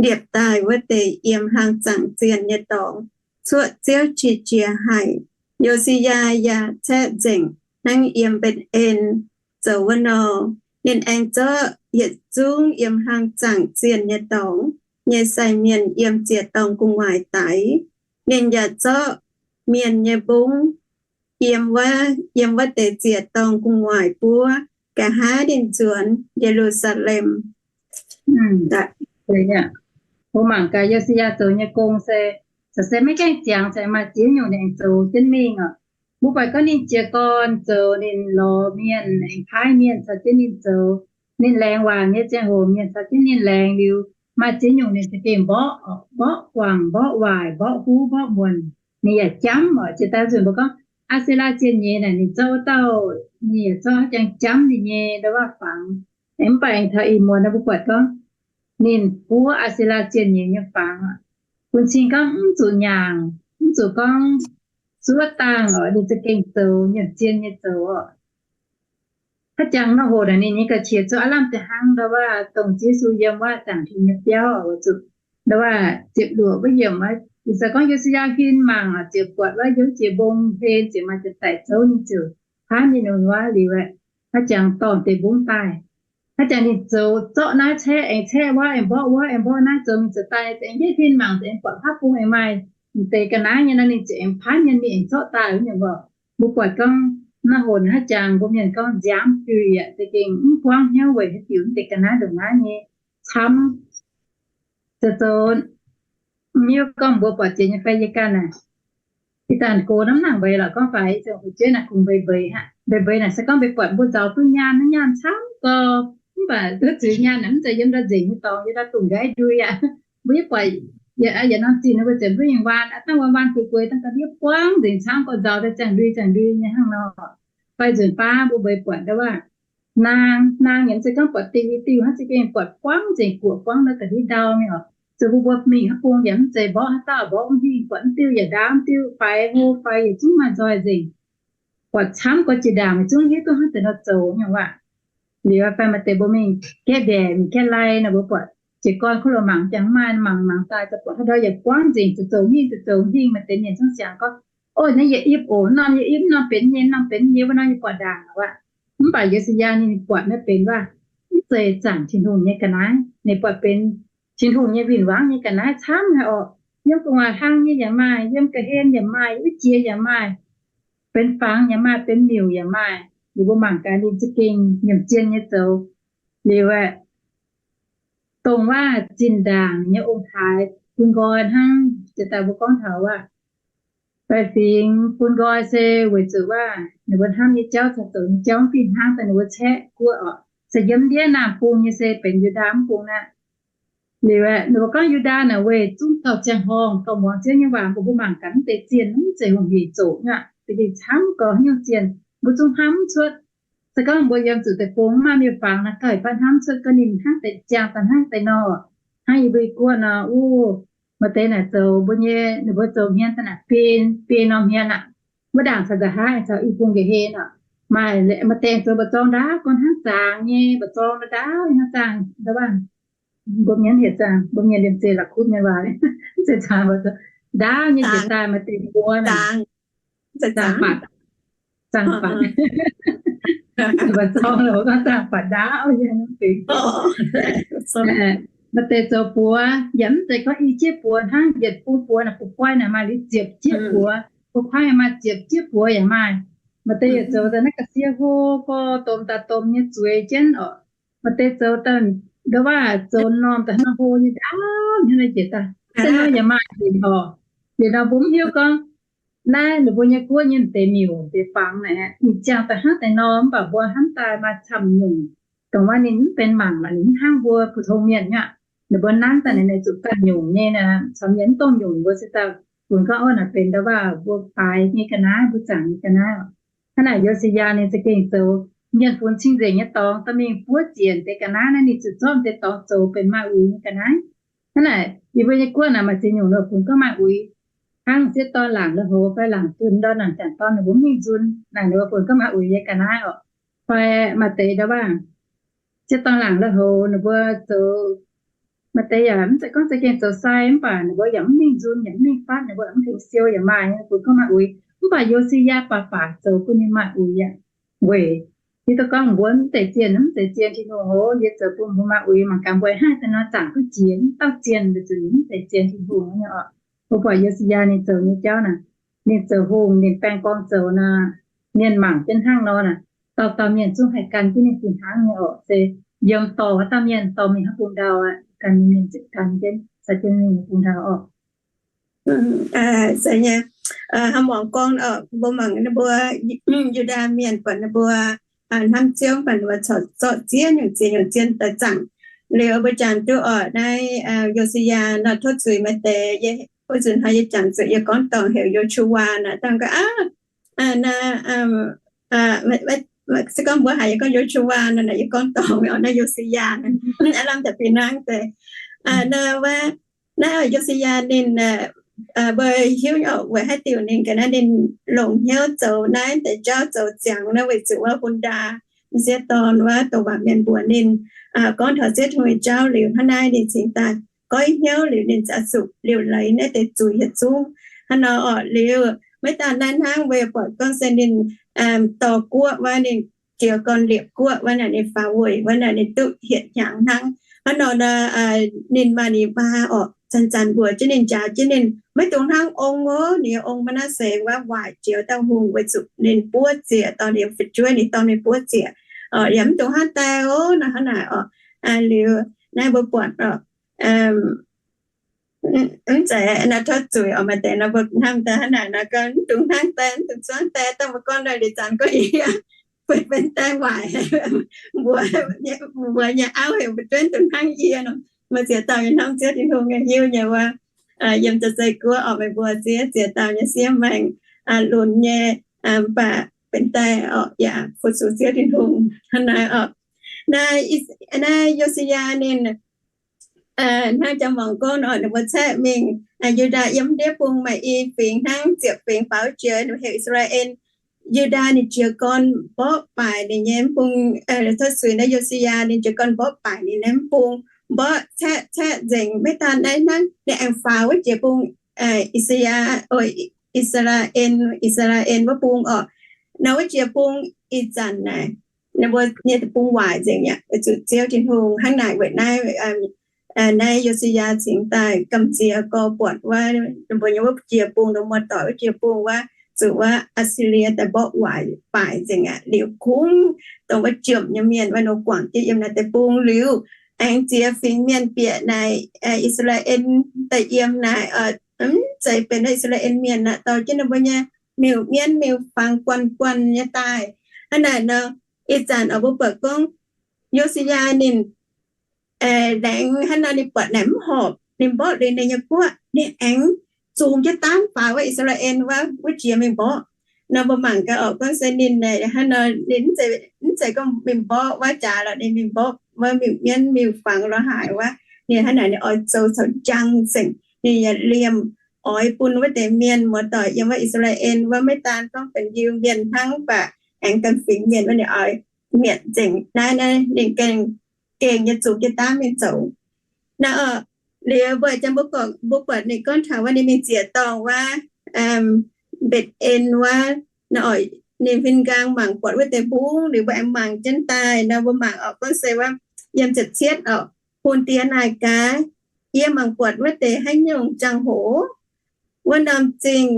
liepc daaih wuov deix yiem hlang zaangc zienh nyei dorngx, cuoqv Ziouv qiex jiez haic. Yo^si^yaa yaac caeqv nzengc hnangv yiem Mbetc^en zoux wuov nor. Ninh aengx zorqv yietc zungv yiem hlang zaangc zienh nyei dorngx nyei sai mienh yiem ziec-dorngh gu'nguaaic daix. Ninh yaac zorqv mienh nyei mbungv yiem wuov, yiem wuov deix ziec-dorngh gu'nguaaic buov, nqa'haav ninh nzuonx Ye^lu^saa^lem. Mbuo mangc gaax Yo^si^yaa zoux nyei gong se, se maiv gaengh ziangx, se maaih ziex nyungc ninh aengx zoux jienv mingh oc. Mbuo buatc gorngv ninh jiez gorn zoux, ninh lorz mienh, aengx paaiv mienh caux jienv ninh zoux. Ninh laengz waac nyei ziangh hoc mienh caux jienv ninh laengz liuz, maaih ziex nyungc ninh za'gengh mborqv, mborqv guangc, mborqv waaic, mborqv huv, mborqv muonc. Ninh yaac jamv oc. Jiex daaih nzunc mbuo gorngv Aa^se^laa zienh nyeiz naaic ninh zorqv wuov dauh, ninh yaac zorqv jangx jamv ninh nyei ndau waav fangx. Mv baac aengx taux ih muonz nor mbuo buatc gorngv ninh buov Aa^se^laa zienh nyeiz nyei fangx oc. Bun cing gorngv mv zuqc nyaangc, mv zuqc gorngv zuov dangh oc, ninh za'gengh zoux nyiemc zien nyei zoux oc. Haaix jangx nor hoc naaic ninh nyei ga'qiex zoux aav lamh deix hnangv ndau waav dongh Yesu yiem waav zaangc Tin nyei biauv oc, zuqc ndau waav ziepc luoqc wuov yiemc, ih zanc gorngv Yo^si^yaa huin mangc ziouc buatc wuov yiem jiex mbong hlen ziouc maaih ziepc daic zouv, ninh ziouc paaiv mienh wuov liuz aeqv, haaix jangx dorh deix mbungv daaih. Haaix jangx ninh zoux zorqv naaiv caeqv aengx caeqv wuov, aengx mborqv wuov, aengx mborqv naaiv, zoux mingh zoux daaih, aengx yietv huin mangc aengx buatc haav bung aengx maaih deix ga'naaiv nyei nor, ninh ziouc aengx paaiv mienh mingh aengx zorqv daaih wuov nyungc oc. Mbuo buatc gorngv naaiv hoc haaix jangx mbuo mienh gorngv nziaamv juic aqv, za'gengh mv buangv hnyouv weic haaix diuc mv deix ga'naaiv ndongc naaiv nyei camv. Zoux zoux, mv hiuv gorngv mbuo buatc jiex nyei fai yie ganh naaic. Ih zanc gox naaiv mv nangc mbeix lorqc, gorngv faix ih zanc fu'jueiv naaic kungx mbeix mbeix aqv. Mbeix mbeix naaic se gorngv mbeix buatc mbuo nzaaux duqv nyaanh, naaiv nyaanh camv gau. Mv baac duqv zuiz nyaanh naaic mv zeiz yiem ndau nzengc nyei dorngx, yiem ndau dungz nqaiv ndui aqv. Mbuo yie buatc yietc norm zinh mbuo ziouc mbuo mingh waan, dangh wuov waan fu'jueiv dangh ga'ndiev buangv nzengc camv gau, nzaaux daaih ziangh ndui ziangh ndui nyei hnangv nor. Fai nzunc baav mbuo mbeix buatc ndau wuov naang, naang yaac mv zeiz gorngv buatc diuh i diuh hnangv, za'gengh buatc buangv nzengc, guoqv buangv ndau ga'ndiev ndau mingh oc. Zoux mbuo mbuo mingh haaix bung yaac mv zeiz mborqv haaix dauh mborqv mv hingh, buatc mv diuh yaac ndaauv, mv diuh faix hlo fai yietc zungv maaih nzoih nzengc. Buatc camv gau jiex ndaangc, yietc zungv hiuv duqv hnangv deix nor zoux nyungc waac. Liuz fai maaih deix mbuo mingh gaeqv mbiaec, mingh gaeqv lai nor, mbuo buatc jiez gorn kuv loz mangc jangx maaih mangc mangc daaih, buatc haaix ndau yaac buangv nzengc, zoux zoux hingh zoux zoux hingh. Maaih deix mienh zungv siangx gorngv, Ov, naaiv yie ipv oc, norm yie ipv, norm benx nyei, norm benx nyei, wuov norm yie buatc ndaangc aqv. Mv baac Yo^si^yaa ninh buatc naaiv benx waac, mv zeiz zaangc Tin-Hungh nyei ga'naaiv. Ninh buatc benx Tin-Hungh nyei win-wangv nyei ga'naaiv camv haic oc. Yiem gu'nguaaic hlang nyei yaac maaih, yiem ga'hlen yaac maaih, wuov jiex yaac maaih, benx fangx yaac maaih, benx miuc yaac maaih. Liuz mbuo mangc gaax ninh za'gengh nyiemc zien nyei zoux. Liuz aeqv, dongh waac zinh ndaangc nyei ong-taaix bun nqoi hnangv jiex daaih mbuo gorngv taux waac baeqc fingx bun nqoi se weic zuqc waac ninh mbuo hnamv nyei jauv caux zoux nyei jauv mv fih hnangv daaih ninh mbuo caeqv guoqv oc. Se yiem ndiev naamh bung nyei se benx Yu^ndaa mv bung aqv. Liuz aeqv, ninh mbuo gorngv Yu^ndaa naaic weic zungv gauh ziangh horngh, gauh muangx Ziouv nyei waac, mbuo mbuo mangc gaax mv deix zienh mv zeiz hungh hec zoqc nyei, za'gengh camv gau haaix nyungc zienh mbuo zungv hnamv mv cuotv. Se gorngv mbuo yiem zuqc deic-bung mv maaih miuc-fangx naaic, gauh yietc banv hnamv cuotv gorngv ninh hnangv deix ziangh daaih hnangv deix nor, hnangv yie mbuo ih guoqv nor, wuov, maaih deix naaic zoux mbuo nyei, ninh mbuo zoux hmien daaih naaic biei, biei norm hmien aqv. Wuov ndaangc caux nqa'haav caux i bung nqa'hlen oc. Maaih, maaih deix zoux mba'zorng ndaauv gorngv hnangv zaangc nyei mba'zorng, ndaauv hnangv zaangc, ndau waac mbuo mienh hietc zaangc, mbuo mienh liemh zeih la'kuqv mienh waac, mv zeiz zaangc, ndaauv nyei jiex daaih maaih deix mbuo naaic, zaangc fatv, zaangc fatv. Mba'zorng la'kuqv gorngv zaangc fatv ndaauv nyei. Maaih deix zoux buoz yaac mv zeiz gorngv i jieqv buoz hnangv yietc bung buoz naaic, bung guai naaic maaih liuz ziepc jieqv buoz, bung kuaaiv maaih ziepc jieqv buoz yaac maaih. Maaih deix yaac zoux daaih naaiv ga'sie hlo gorx, domh daaih domh nyei zueiz jienv oc. Maaih deix zoux daaih ndau waac zoux norm daaih hnangv hlo nyei ndaauv nyei naaiv jiex daaih. Da'nor yaac maaih njiec orqc. Njiec nor mbuo mv hiuv gorngv naaiv ninh mbuo nyei guoqv nyei deix miuc deix fangx naaic, ninh ziangh daaih hnangv deix nor, mv baac mbuo hnamv daaih maaih camv nyungc, dongh wuov ninh mv benx mangc lorqc, ninh mv hnangv mbuo 普通 mienh nyei. Ninh mbuo nanv daaih naaic, ninh zuqc ganh nyungc nyei naaic, caux mienh mv dongh nyungc mbuo se daaih funx gorngv, Ov, naaic benx ndau waac mbuo baaix nyei ga'naaiv, mbuo zaangc nyei ga'naaiv oc. Hnangv naaic Yo^si^yaa ninh za'gengh zoux mienh funx cing-nzengc nyei dorngx dorh mingh buov ziec deix ga'naaiv naaiv, ninh zuqc zorqv deix dorngx zoux benx maaih uix nyei ga'naaiv. Hnangv naaic yie mbuo nyei guoqv naaic maaih ziex nyungc ninh mbuo funx gorngv maaih uix, hnangv sieqv dorn laangc lui-houx fai laangc dunh ndorn naaic, janx dorn ninh mbuo mv mingh nzun naaic, ninh mbuo funx gorngv maaih uix nyei ga'naaiv oc. Fai maaih deix ndau waac sieqv dorn laangc lui-houx ninh mbuo zoux, maaih deix yaac mv zeiz gorngv za'gengh zoux sai, mv baac ninh mbuo yaac mv mingh nzun, yaac mv mingh fatv, ninh mbuo mv tengx siou yaac maaih, ninh mbuo funx gorngv maaih uix. Mv baac Yo^si^yaa baac baac zoux bun ninh maaih uix aqv. Weic yie duqv gorngv mbuo mv zeiz zien, mv zeiz zien Tin-Hungh oc. Yie zoux bun mbuo maaih uix, mangc gaax mbuo hnangv daaih nor zaangc duqv jiex, mv dauh zien weic zuqc ninh mv zeiz zien Tin-Hungh nyei oc. Mbuo buatc Yo^si^yaa ninh zoux nyei jauv naaic, ninh zoux hungh, ninh baeng gorngv zoux naaic, mienh mangc jienv hnangv nor naaic, dauh dauh mienh zungv haih gan jienv ninh fih hnangv nyei oc. Se yiem dorh wuov dauh mienh, dorh mingh haaix bung ndau aqv, gan nyei mienh ziouc gan jienv, caux jienv mingh bung ndau oc. Hnangv muangx gorngv oc, mbuo mangc ninh mbuo Yu^ndaa mienh buatc ninh mbuo hnamv Ziouv, mv baac ninh mbuo corc zorqv ziex nyungc ziex nyungc zien daaih zaangc. Liuz mbuo jangx duqv oc, naaiv Yo^si^yaa nor tov zuiz maaih deix, wuov nzunc hnoi yie jangx zuqc yie gorngv dorngc heuc Yo^su^waa naaic, dangh gorngv aqv, naaiv se gorngv mbuo haiz yie gorngv Yo^su^waa nor naaic, yie gorngv dorngc oc, naaiv Yo^si^yaa naaic, aav lamh daaih fih hnangv deix. Naaiv wuov, naaiv Yo^si^yaa ninh, mbuo hiuv nyei oc, weic haaix diuc ninh ga'naaiv ninh longc hnyouv zoux naaiv deix jauv zoux ziangx naaiv, weic zuqc wuov Hun^ndaa, sieqv dorn wuov, dongh waac mienh mbuox ninh, gorngv taux Ziouv Tin-Hungh nyei jauv liuz, hnangv naaiv ninh cingx daaih goiv hnyouv liuz, ninh ziouc zuqc liuc leiz naaiv deix zuiz yietc zungv. Hnangv nor oc, liuz maiv daan naaiv hnangv, weic buatc gorngv se ninh dorh guoqv wuov, ninh jiez gorn liepc guoqv wuov naaic, ninh faaux weic wuov naaic, ninh duqv hietc hnyangx hnangv. Hnangv nor, ninh maaih ninh maa oc, zanc-zanc mbuox jienv ninh, njaaux jienv ninh, maiv dungx hnangv ong oc, ninh nyei ong Maa^naa^se wuov waaic jiex dauh hungh weic zuqc ninh buov ziec, dorh ninh fu'jueiv, ninh dorh ninh buov ziec, yaac mv dungx hnangv die oc, nor hnangv naaic oc. Liuz naaiv mbuo buatc oc, mv zeiz naaiv tov zuiz oc, maaih deix nor mbuo hnamv daaih hnangv naaic nor, gorngv mv dungx hnangv die, mv dungx zuangv die, dangh mbuo gorngv nor liuz zanc gorngv yie benx die waaic, mbuox nyei auv heuc mbuo dueiv mv dungx hnangv yie nor. Maaih ziex dauh nyei hnamv Ziouv Tin-Hungh nyei hiuv nyei wuov, yiem Za'zei Guoqv oc, meih mbuo ziex, ziex dauh nyei siev maengc lunx nyei, mv baac benx die oc, yaac fu-sux Ziouv Tin-Hungh hnangv naaiv oc. Naaiv, naaiv Yo^si^yaa ninh hnangv jangx mangc gorngv nor, ninh mbuo caeqv mingh Yu^ndaa yiem ndiev bung maaih i fingx hnangv, ziepc fingx faaux jiex, ninh heuc I^saa^laa^en. Yu^ndaa ninh jiez gorn mborqv baaic ninh nyei mv bung, cuotv suix naaiv Yo^si^yaa ninh jiez gorn mborqv baaic ninh nyei mv bung, mborqv caeqv caeqv nzengc. Maiv daan naaiv hnangv, ninh aengx faaux wuov jiex bung I^saa^laa, I^saa^laa^en, I^saa^laa^en wuov bung oc. Nor wuov jiex bung ih zanc naaic, ninh mbuo nyei bung waaic nzengc aqv, weic zuqc Ziouv Tin-Hungh hnangv naaic weic naaiv, naaiv Yo^si^yaa cingx daaih gamh nziex gorx buatc wuov, ninh mbuo nyei wuov jiex bung, ninh muoz-doic wuov jiex bung wuov, zuqc wuov Aa^si^lie daaih mborqv waaic baaic nzengc aqv. Liuz kungx dongh wuov jomc nyei mienh wuov nor guangc jienv yiem naaiv deix bung liuz, aengx ziex fingx mienh bieqc naaic, I^saa^laa^en daaih yiem naaic, mv zeiz benx I^saa^laa^en mienh aqv, dorh jienv ninh mbuo nyei miuc-mienv miuc-fangx guanh guanh nyei daaih. Hnangv naaic nor, ih zanc oix mbuo buatc gorngv Yo^si^yaa ninh laengz hnangv nor, ninh buatc naaic mv horpc, ninh mborqv liuz ninh nyei guoqv, ninh aengx zungx jienv daamv faaux wuov I^saa^laa^en wuov, wuov jiex mingh mborqv. Nor mbuo mangc gaax oc, gorngv se ninh hnangv nor, ninh mv zeiz gorngv mingh mborqv wuov jaax lorqc, ninh mingh mborqv wuov miuc-mienv miuc-fangx lorz haaix wuov, ninh hnangv naaic ninh oix zoux caux njang nzengc, ninh yaac liemh oix bun wuov deix mienh muoz-doic yiem wuov I^saa^laa^en wuov, maiv daan gorngv benx Yiuh mienh hnangv, mv baac aengx ganh fingx mienh wuov ninh oix mietc nzengc. Naaiv, naaiv ninh gengh, gengh nyei zungx jienv daamv mingh zoux. Naaiv oc, liuz mbuo jangx mbuo buatc ninh gorngv taux wuov ninh mingh ziec-dorngh wuov, Mbetc^en wuov, naaiv oc, ninh huin nqaang mangc buatc wuov deix mbungv liuz mbuo aengx mangc jienv daaih nor, mbuo mangc oc, gorngv se wuov yiem ziepc cietv oc, bun diex naaic gaax, yie mangc buatc wuov deix haaix nyungc ziangh hoc? Wuov norm zingh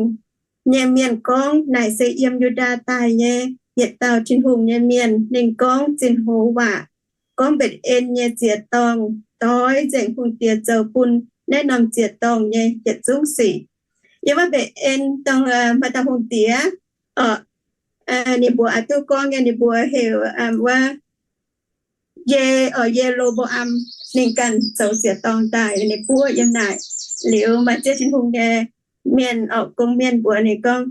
nyei mienh gorngv, naaic se yiem Yu^ndaa daaih nyei yietc dauh Tin-Hungh nyei mienh. Ninh gorngv zinh hoz waac. gorngv Mbetc^en nyei ziex dorngh doix nzengc hungh diex zoux bun naaiv norm ziex dorngh nyei yietc zungv sic. Yiem wuov Mbetc^en dongh maaih dauh hungh diex oc, ninh mbuo aqc duqv gorngv nyei, ninh mbuo heuc wuov Ye, Ye^lo^mbo^am, ninh ganh zoux ziex dorngh daaih, ninh buov yiem naaic. Liuz maaih Ziouv Tin-Hungh nyei mienh oc, gong-mienh mbuox ninh gorngv,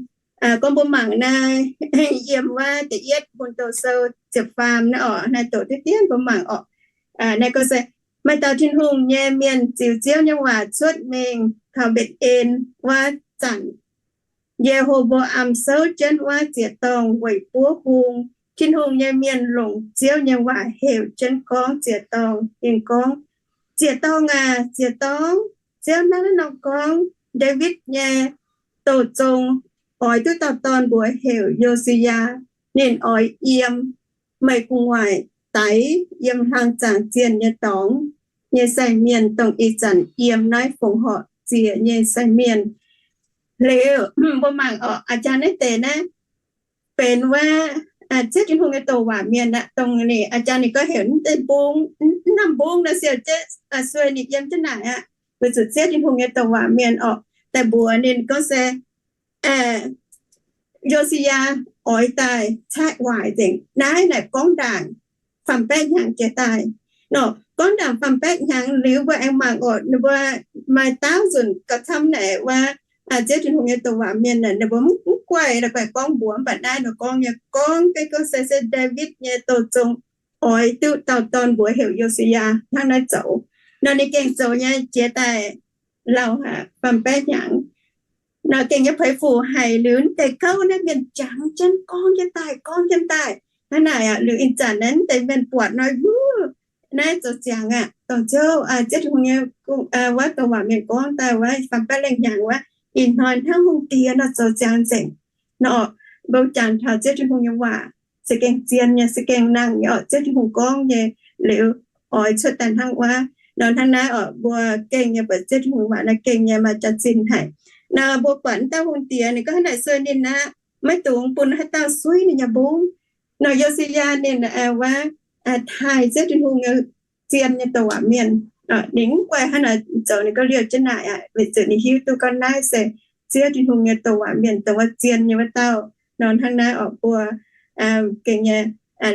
gorngv mbuo mangc naaiv, yiem wuov da'yietv Bun Doz Sou ziepc faam naaiv oc, naaiv doqc diqv dien mbuo mangc oc. Naaiv gorngv se, maaih dauh Tin-Hungh nyei mienh ziux Ziouv nyei waac cuotv mingh taux Mbetc^en wuov zanc, Ye^lo^mbo^am souv jienv wuov ziex dorngh weic buov hung. Tin-Hungh nyei mienh longc Ziouv nyei waac heuc jienv gorngv ziex dorngh. Ninh gorngv, Ziex dorngh aac, ziex dorngh, Ziouv hnangv naaiv nor gorngv, Ndaawitv nyei douz zong oix duqv dauh dorn mbuox heuc Yo^si^yaa. Ninh oix yiem meih gu'nguaaic daix yiem hlang zaangc zienh nyei dorngx nyei sai mienh, dongh ih zanc yiem naaiv fongc horc ziex nyei sai mienh. Liuz mbuo mangc oc, a'jang naaiv deix naaiv benx wuov Ziouv Tin-Hungh nyei douc waac mienh aqv. Dongh ninh a'jang ninh gorngv heuc naaiv deix mbung, naaiv mbung nor siou jienv sueih ninh yiem jienv naaic aqv, weic zuqc Ziouv Tin-Hungh nyei douc waac mienh oc, daaih mbuox ninh gorngv se Yo^si^yaa oix daaih caeqv waaic nzengc. Naaiv naaic gorngv ndaangc faam-baeqv hnyangx jiex daaih. Nor gorngv ndaangc faam-baeqv hnyangx liuz mbuo aengx mangc oc, ninh mbuo maaih daauv nzunc gauh camv naaic wuov Ziouv Tin-Hungh nyei douc waac mienh, ninh mbuo mv guaih la'guaih gorngv mbuox, mv baac naaiv nor gorngv nyei, gorngv ga'naaiv gorngv se, se Ndaawitv nyei douz zong oix duqv dauh dorn mbuox heuc Yo^si^yaa hnangv naaiv zoux. Nor ninh gengh zoux nyei jiex daaih lauh faam-baeqv hnyangx. Nor gengh nyei puix fuc haic liuz, naaiv deix gouv naaiv mienh jangx jienv gorngv jienv daaih, gorngv jienv daaih. Hnangv naaic aqv, liuz ih zanc naaiv deix mienh buatc nor, yuv, naaiv zoux ziangx aqv. Dongh Ziouv, Ziouv Tin-Hungh nyei wuov douc waac mienh gorngv daaih wuov faam-baeqv lengh hnyangx wuov, ih hnoi hnangv hungh diex nor zoux ziangx nzengc. Nor mbuo jangx taux Ziouv Tin-Hungh nyei waac se gengh zien nyei, se gengh nangh nyei oc. Ziouv Tin-Hungh gorngv nyei liuz oix cuotv daaih hnangv wuov. Nor hnangv naaiv oc, mbuo gengh nyei buatc Ziouv Tin-Hungh waac naaiv gengh nyei maaih jaax-zinh haic. Nor mbuo buatc naaiv dauh hungh diex ninh gorngv hnangv naaic sueih ninh aqv, maiv dungx bun haaix dauh suiv ninh nyei mbungv. Nor Yo^si^yaa ninh wuov taaih Ziouv Tin-Hungh nyei zien nyei douc waac mienh. Ninh mv guaih hnangv naaic zoux, ninh gorngv liouh jienv naaic aqv, weic zuqc ninh hiuv duqv gorngv naaiv se Ziouv Tin-Hungh nyei douc waac mienh, dongh wuov zien nyei wuov dauh. Nor hnangv naaiv oc, mbuo gengh nyei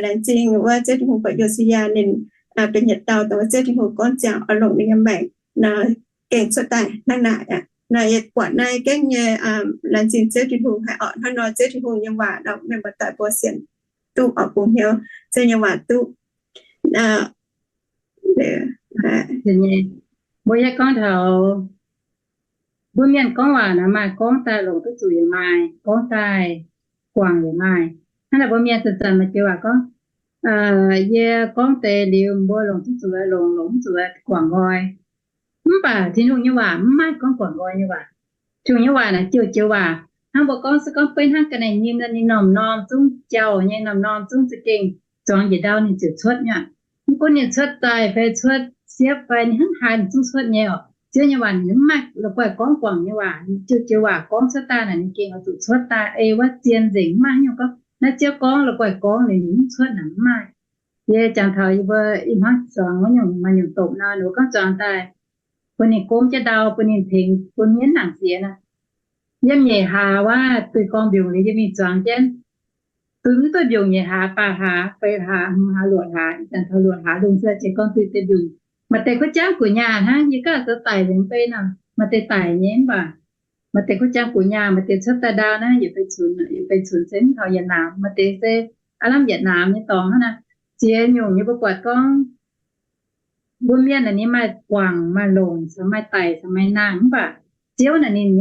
laengz zingh wuov Ziouv Tin-Hungh buatc Yo^si^yaa ninh benx yietc dauh dongh wuov Ziouv Tin-Hungh gorngv ziangx oix longc ninh nyei maengc nor, gengh cuotv daaih hnangv naaic aqv. Nor yie buatc naaiv gengh nyei laengz zingh Ziouv Tin-Hungh haic oc. Hnangv nor Ziouv Tin-Hungh nyei waac nor, mienh muoz-doic mbuo sienx duqv oix bungx hnyouv Ziouv nyei waac duqv. Mbuo yie gorngv taux mbuo mienh gorngv waac naaic, maaih gorngv daaih longc duqv zuqc yaac maaih, gorngv daaih guangc yaac maaih. Hnangv naaic mbuo mienh zanc-zanc maaih joux waac gorngv, yie gorngv deix liuz mbuo longc duqv zuqc longc, longc mv zuqc guangc nqoi. Mv baac Tin-Hungh nyei waac mv maaih gorngv guangc nqoi nyei waac. Tin-Hungh nyei waac naaic joux-joux waac. Hnangv mbuo gorngv se gorngv beiv hnangv ga'naaiv nyim nor, ninh norm-norm zungv jauh nyei, norm-norm zungv za'gengh zuangx njiec ndau ninh ziouc cuotv nyei. Mv gunv ninh cuotv daaih fai cuotv siepv fai ninh hnangv haaix ninh zungv cuotv nyei oc. Ziouv nyei waac ninh mv maaih la'guaih gorngv guangc nyei waac. Joux-joux waac gorngv cuotv daaih naaic ninh gengh oix zuqc cuotv daaih ei wuov zien nzengc, mv maaih haaix nyungc gorngv naaiv Ziouv gorngv la'guaih gorngv liuz ninh mv cuotv naaic, mv maaih. Yie jangx taux yie mbuo ih hnoi zuangx wuov nyungc maaih nyungc dopc nor, ninh mbuo gorngv zuangx daaih bun ninh gomv jienv ndau, bun ninh tengx bun mienv nangc siex nor. Yiem nyeic hlaax wuov duih gorngv mbiungc liuz yie mingh zuangx jienv, duih mv duqv mbiungc nyeic hlaax, baac hlaax, feix hlaax, hmz hlaax, luoqc hlaax, ih zanc taux luoqc hlaax lungh ziouc gorngv duih deix mbiungc. Maaih deix kuv jangv gu'nyaah hnangv, yie gaav zoux daic liuz mv bei nor, maaih deix daic nyei mv baac maaih deix kuv jangv gu'nyaah, maaih deix cuotv daaih ndau naaiv yietc feix cunx, yietc feix cunx se mv taux yietc naamx, maaih deix se aav lamh yietc naamx nyei dorngx hnangv naaic. Ziex nyungc nyei mbuo buatc gorngv mbuo mienh naaic ninh maaih guangc maaih longc, caux maaih daic caux maaih nangh, mv baac Ziouv naaic ninh,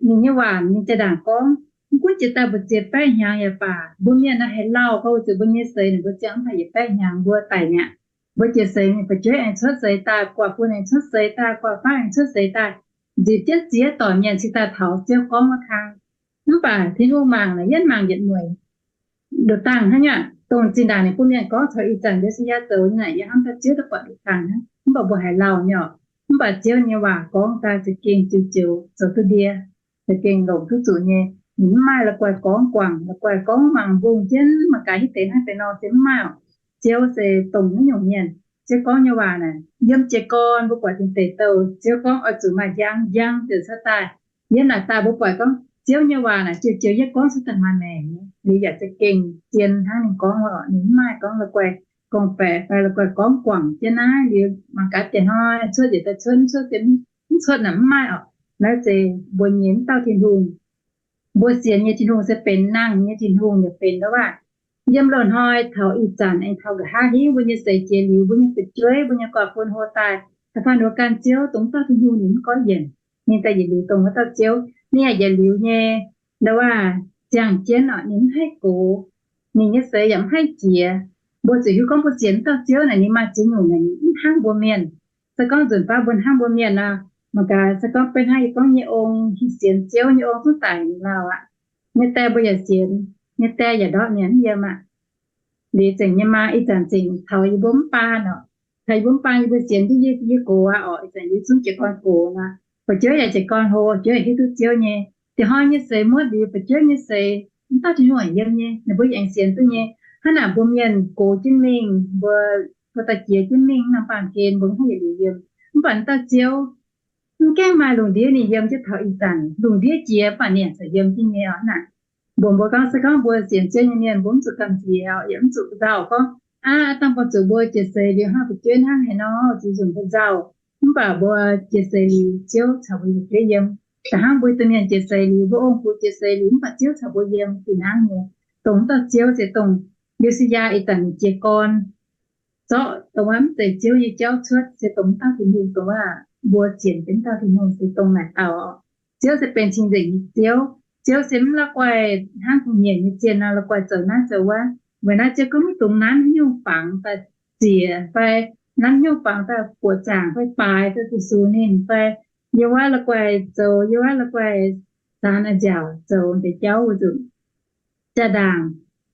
ninh nyei waac ninh jaa-ndaangc gorngv, mv gunv jiex daaih mbu'ziex baeqv hnyangx yaac baac, mbuo mienh naaiv haih lauh gorngv weic zuqc mbuo nyei seix ninh mbuo ziangh mv baac yietc baeqv hnyangx mbuo daic mi'aqv. Mbuo jiex seix ninh fu'jueiv aengx cuotv seix daaih, guaax bun aengx cuotv seix daaih, guaax faqv aengx cuotv seix daaih, nzipc jienv ziex dorc mienh cingx daaih taux Ziouv gorngv wuov kang. Mv baac Tin-Hungh mangc naaic yietv mangc yietc mueic. Nduqc dangh hnangv nyei, dongh zinh ndaangc ninh bun mienh gorngv taux ih zanc Yo^si^yaa zoux nyei naaic, yie hnamv daaih Ziouv duqv buatc nduqc dangh hnangv, mv baac mbuo haiz lauh nyei oc. Mv baac Ziouv nyei waac gorngv daaih za'gengh ziux-ziux zoux duqv ndie, za'gengh longc duqv zuqc nyei. Ninh mv maaih la'guaih gorngv guangc, la'guaih gorngv mangc mbungh jienv mangc gaax hitv deix hnangv deix nor se mv maaih oc. Ziouv se dongh naaiv nyungc mienh. Ziouv gorngv nyei waac naaic, yiem jiez gorn mbuo buatc dingc deic douh Ziouv gorngv oix zuqc maaih njang, njang ziouc cuotv daaih. Yiem naaic daaih mbuo buatc gorngv Ziouv nyei waac naaic jiu-jiu yie gorngv cuotv daaih maaih maengc nyei. Liuz yaac za'gengh zien hnangv ninh gorngv oc. Ninh mv maaih gorngv la'guaih gorngv-baeqc fai la'guaih gorngv guangc jienv naaiv liuz mangc gaax deix hnoi cuotv yietc daaih cuotv, mv cuotv deix mv cuotv naaic mv maaih oc. Naaiv zeiz mbuo nyei mv dauh Tin-Hungh. Mbuo sienx nyei Tin-Hungh se benx nangh nyei Tin-Hungh yaac benx ndau waac. Yiem loz-hnoi taux ih zanc aengx taux nqa'haav hingv mbuo nyei seix jiex liuz, mbuo nyei fu'jueiv, mbuo nyei gorx-bun hlo daaih, da'faanh mbuo ganh Ziouv dongh wuov dauh Tin-Hungh ninh mv gorngv yienc. Ninh daaih yietc liuz dongh wuov dauh Ziouv, ninh yaac yietc liuz nyei ndau waac ziangh jienv oc. Ninh mv haih gox, ninh nyei seix yaac mv haih jiex. Mbuo zuqc hiuv gorngv mbuo sienx wuov dauh Ziouv naaic ninh maaih ziex nyungc naaic ninh mv hnangv mbuo mienh. Se gorngv nzunc baav mbuo hnangv mbuo mienh nor, mangc gaax se gorngv beiv hnangv yie gorngv nyei ong, sienx Ziouv nyei ong zungv daic lauh aqv. Nyei die mbuo yaac sienx, nyei die yaac ndortv mienh mv yiem aqv. Liuz zengc nyei maa ih zanc zengc taux yie mbuo mv baan oc. Taux yie mbuo mv baan yie mbuo sienx jienv yie, yie gox aqv oc. Ih zanc yie zungv jiez gorn gox nor, fu'jueiv yaac jiez gorn hlo, fu'jueiv yaac hiuv duqv Ziouv nyei. Da'hnoi nyei seix muotv liuz fu'jueiv nyei seix mv dauh Tin-Hungh yiem nyei, ninh mbuo yaac aengx sienx duqv nyei. Hnangv naaic mbuo mienh gox jienv mingh, mbuo, mbuo daaih jiex jienv mingh norm baamh gen mbuo mv haih yietc liuz yiem. Mv baac wuov dauh Ziouv mv gaengh maaih lungh ndiev ninh yiem jienv taux ih zanc. Lungh ndiev jiex mv baac ninh yaac caux yiem jienv nyei oc naaic. Mbuox mbuo gorngv se gorngv mbuo sienx Ziouv nyei mienh mbuo mv zuqc gamh nziex oc, yaac mv zuqc nzauh gorngv, aav, dangh mbuo zuqc mbuo jiex seix liuz hnangv fu'jueiv hnangv haaix nor, zuqc nzunc mbuo nzauh. Mv baac mbuo jiex seix liuz Ziouv caux mbuo fu'jueiv yiem. Da'hnangv mbuo domh mienh jiex seix liuz, mbuo ong-gux jiex seix liuz mv baac Ziouv caux mbuo yiem fih hnangv nyei. Dongh wuov dauh Ziouv se dongh Yo^si^yaa ih zanc ninh jiez gorn zorqv dongh wuov mv zeiz Ziouv nyei jauv cuotv, se dongh wuov dauh Tin-Hungh, dongh wuov mbuo sienx benx wuov dauh Tin-Hungh se dongh naaic dauh oc. Ziouv se benx cing-nzengc nyei Ziouv. Ziouv se mv la'guaih hnangv kungx nyienc nyei zienh nor la'guaih zoux naaiv zoux wuov. Weic naaiv Ziouv gorngv mv dungx nanv haaix nyungc fangx daaih ziec fai nanv haaix nyungc fangx daaih buoqc zaangc fai baaix daaih zuqc sux ninh fai yiem wuov la'guaih zoux, yiem wuov la'guaih zaanx nziaauc zoux deix jauv wuov nzunc. Jaa-ndaangc,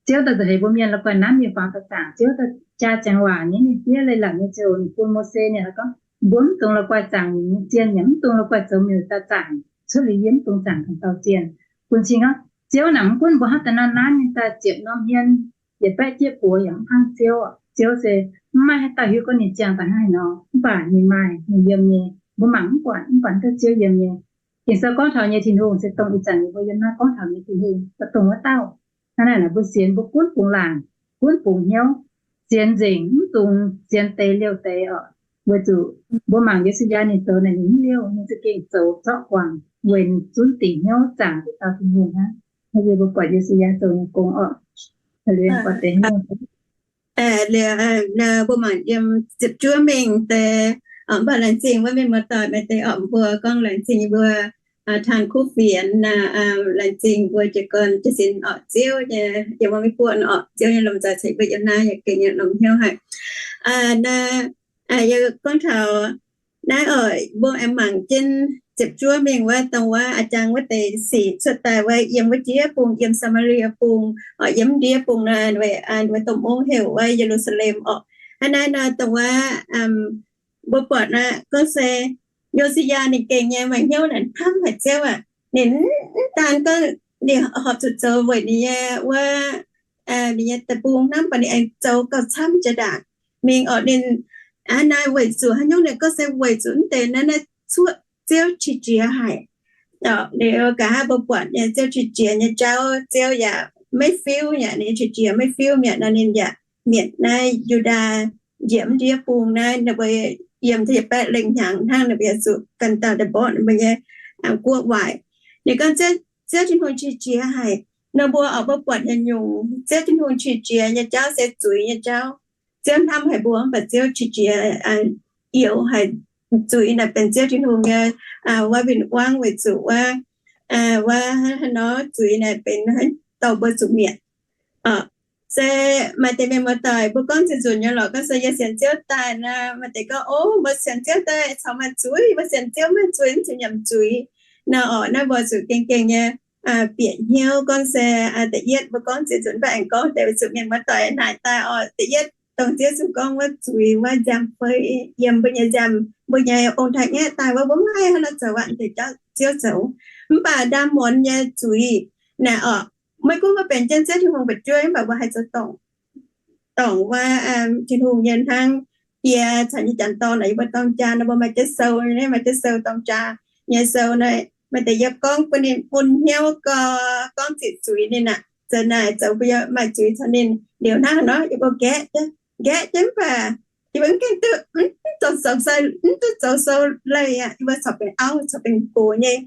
Ziouv daaih za'eix mbuo mienh la'guaih nanv mingh fangx daaih zaangc. Ziouv daaih jaa ziangx waac nyei, ninh fiev leiz-latc nyei ziouc ninh bun Mose ninh gorngv, mbuo mv dungx la'guaih zaangc nyei zienh, yaac mv dungx la'guaih zoux miuc daaih zaangc. Cuotv liuz yie mv dungx zaangc ganh dauh zienh. Bun cing gorngv Ziouv naaic mv gunv mbuo hnangv daaih nanv nanv ninh daaih ziepc norm hmien, yietc baeqv jieqv buoz yaac mv hnangv Ziouv. Ziouv se mv maaih haaix dauh hiuv gorngv ninh ziangh daaih hnangv haaix nor, mv baac ninh maaih, ninh yiem nyei. Mbuo mangc mv buatc, mv baac duqv Ziouv yiem nyei. Ging-Sou gorngv taux nyei Tin-Hungh se dongh ih zanc yie mbuo yiem naaiv gorngv taux nyei Tin-Hungh, se dongh wuov dauh. Hnangv naaic mbuo sienx mbuo gunv bungx laangc, gunv bungx hnyouv, sienx nzengc, mv dungx sienx deix liouh deix oc. Weic zuqc mbuo mangc Yo^si^yaa ninh zoux naaic ninh mv liouh, ninh za'gengh zoux zorqv guangc weic zunv dingc hnyouv zaangc deix dauh Tin-Hungh hnangv. Naaiv yie mbuo buatc Yo^si^yaa zoux nyei gong oc. Liuz mbuo mangc yiem ziepc juov mingh deix, mv baac laengz zingh wuov mienh muoz-doic maaih deix oc, mbuo gorngv laengz zingh mbuo taan kuv fienx, laengz zingh mbuo jiez gorn jiez sin oc, Ziouv nyei yiem mbuo Meiv Guoqv oc, Ziouv nyei lomh nzoih ceix mbuo yiem naaiv yaac gengh nyei longx hnyouv haic. Naaiv yie gorngv taux naaiv oc, mbuo aengx mangc jienv ziepc juov mingh wuov, dongh wuov a'jang wuov deix sic cuotv daaih wuov, yiem wuov ndiev bung, yiem Saa^maa^lie Bung oc, yiem ndiev bung nor, weic domh mungv heuc wuov Ye^lu^saa^lem oc. Hnangv naaiv nor, dongh wuov mbuo buatc naaiv gorngv se Yo^si^yaa ninh gengh nyei maaih hnyouv naaic hnamv haic Ziouv aac. Ninh mv daan gorngv ninh horpc zuqc zoux weic ninh nyei wuov, ninh nyei deic-bung hnangv, mv baac ninh aengx zoux gauh camv jiex ndaangc mingh oc. Ninh hnangv naaiv weic zuqc haaix nyungc, ninh gorngv se weic zuqc mv deix naaiv, naaiv cuotv Ziouv qiex jiez haic. Liuz nqa'haav mbuo buatc nyei Ziouv qiex jiez nyei jauv, Ziouv yaac maiv fiuv mi'aqv, ninh qiex jiez maiv fiuv mi'aqv nor, ninh yaac mietc naaiv Yu^ndaa njiec mv ndiev bung naaiv, ninh mbuo yiem yietc baeqv lengh hnyangx hnangv, ninh mbuo yaac zuqc ganh dauh daaih mborqv ninh mbuo nyei guoqv waaic. Ninh gorngv Ziouv Tin-Hungh qiex jiez haic nor, mbuo oix mbuo buatc haaix nyungc Ziouv Tin-Hungh qiex jiez nyei jauv se zuiz nyei jauv. Ziouv hnamv haic mbuo, mv baac Ziouv qiex jiez, youx haic. Zuiz naaic benx Ziouv Tin-Hungh nyei wuov win-wangv weic zuqc wuov, wuov hnangv nor zuiz naaic benx dorh mbuo zuqc mietc. Se maaih deix mienh muoz-doic mbuo gorngv ziepc nzunc nyei lorqc, gorngv se yie sienx Ziouv daaih nor, maaih deix gorngv, o, mbuo sienx Ziouv daaih caux maaih zuiz, mbuo sienx Ziouv maaih zuiz, mv zuqc nyiemc zuiz nor orqc. Naaiv mbuo zuqc gengh gengh nyei bieqc hnyouv gorngv se, da'yietv mbuo gorngv ziepc nzunc mv baac aengx gorngv deix weic zuqc mienh muoz-doic naaic daaih orqc, da'yietv dongh Ziouv zuqc gorngv wuov zuiz wuov nziaamv fei yiem mbuo nyei nziaamv, mbuo nyei ong-taaix-ngaeqv daaih wuov, mbuo mv haih hnangv nor zoux aqv, deix jauv Ziouv zoux. Mv baac ndaamv muonz nyei zuiz naaic orqc, maiv gunv mbuo benx jienv Ziouv Tin-Hungh fu'jueiv, mv baac mbuo haih zoux dorngc, dorngc wuov Tin-Hungh nyei hnangv. yie caux nyei janx-dorn naaic, yie mbuo dorng jaa nor, mbuo maaih jienv sou, maaih jienv sou dorng jaa nyei sou naaic, maaih deix yie gorngv bun ninh bun hnyouv gau, gorngv ziqc zuiz ninh aqv. Zoux naaic zoux mbuo yaac maaih zuiz caux ninh liuz hnangv nor, yie mbuo nqaeqv, nqaeqv jienv mv baac yie mbuo mv gaengh duqv, mv duqv zoux sou, mv duqv zoux sou leih aqv. Yie mbuo corc benx auv, corc benx gox nyei.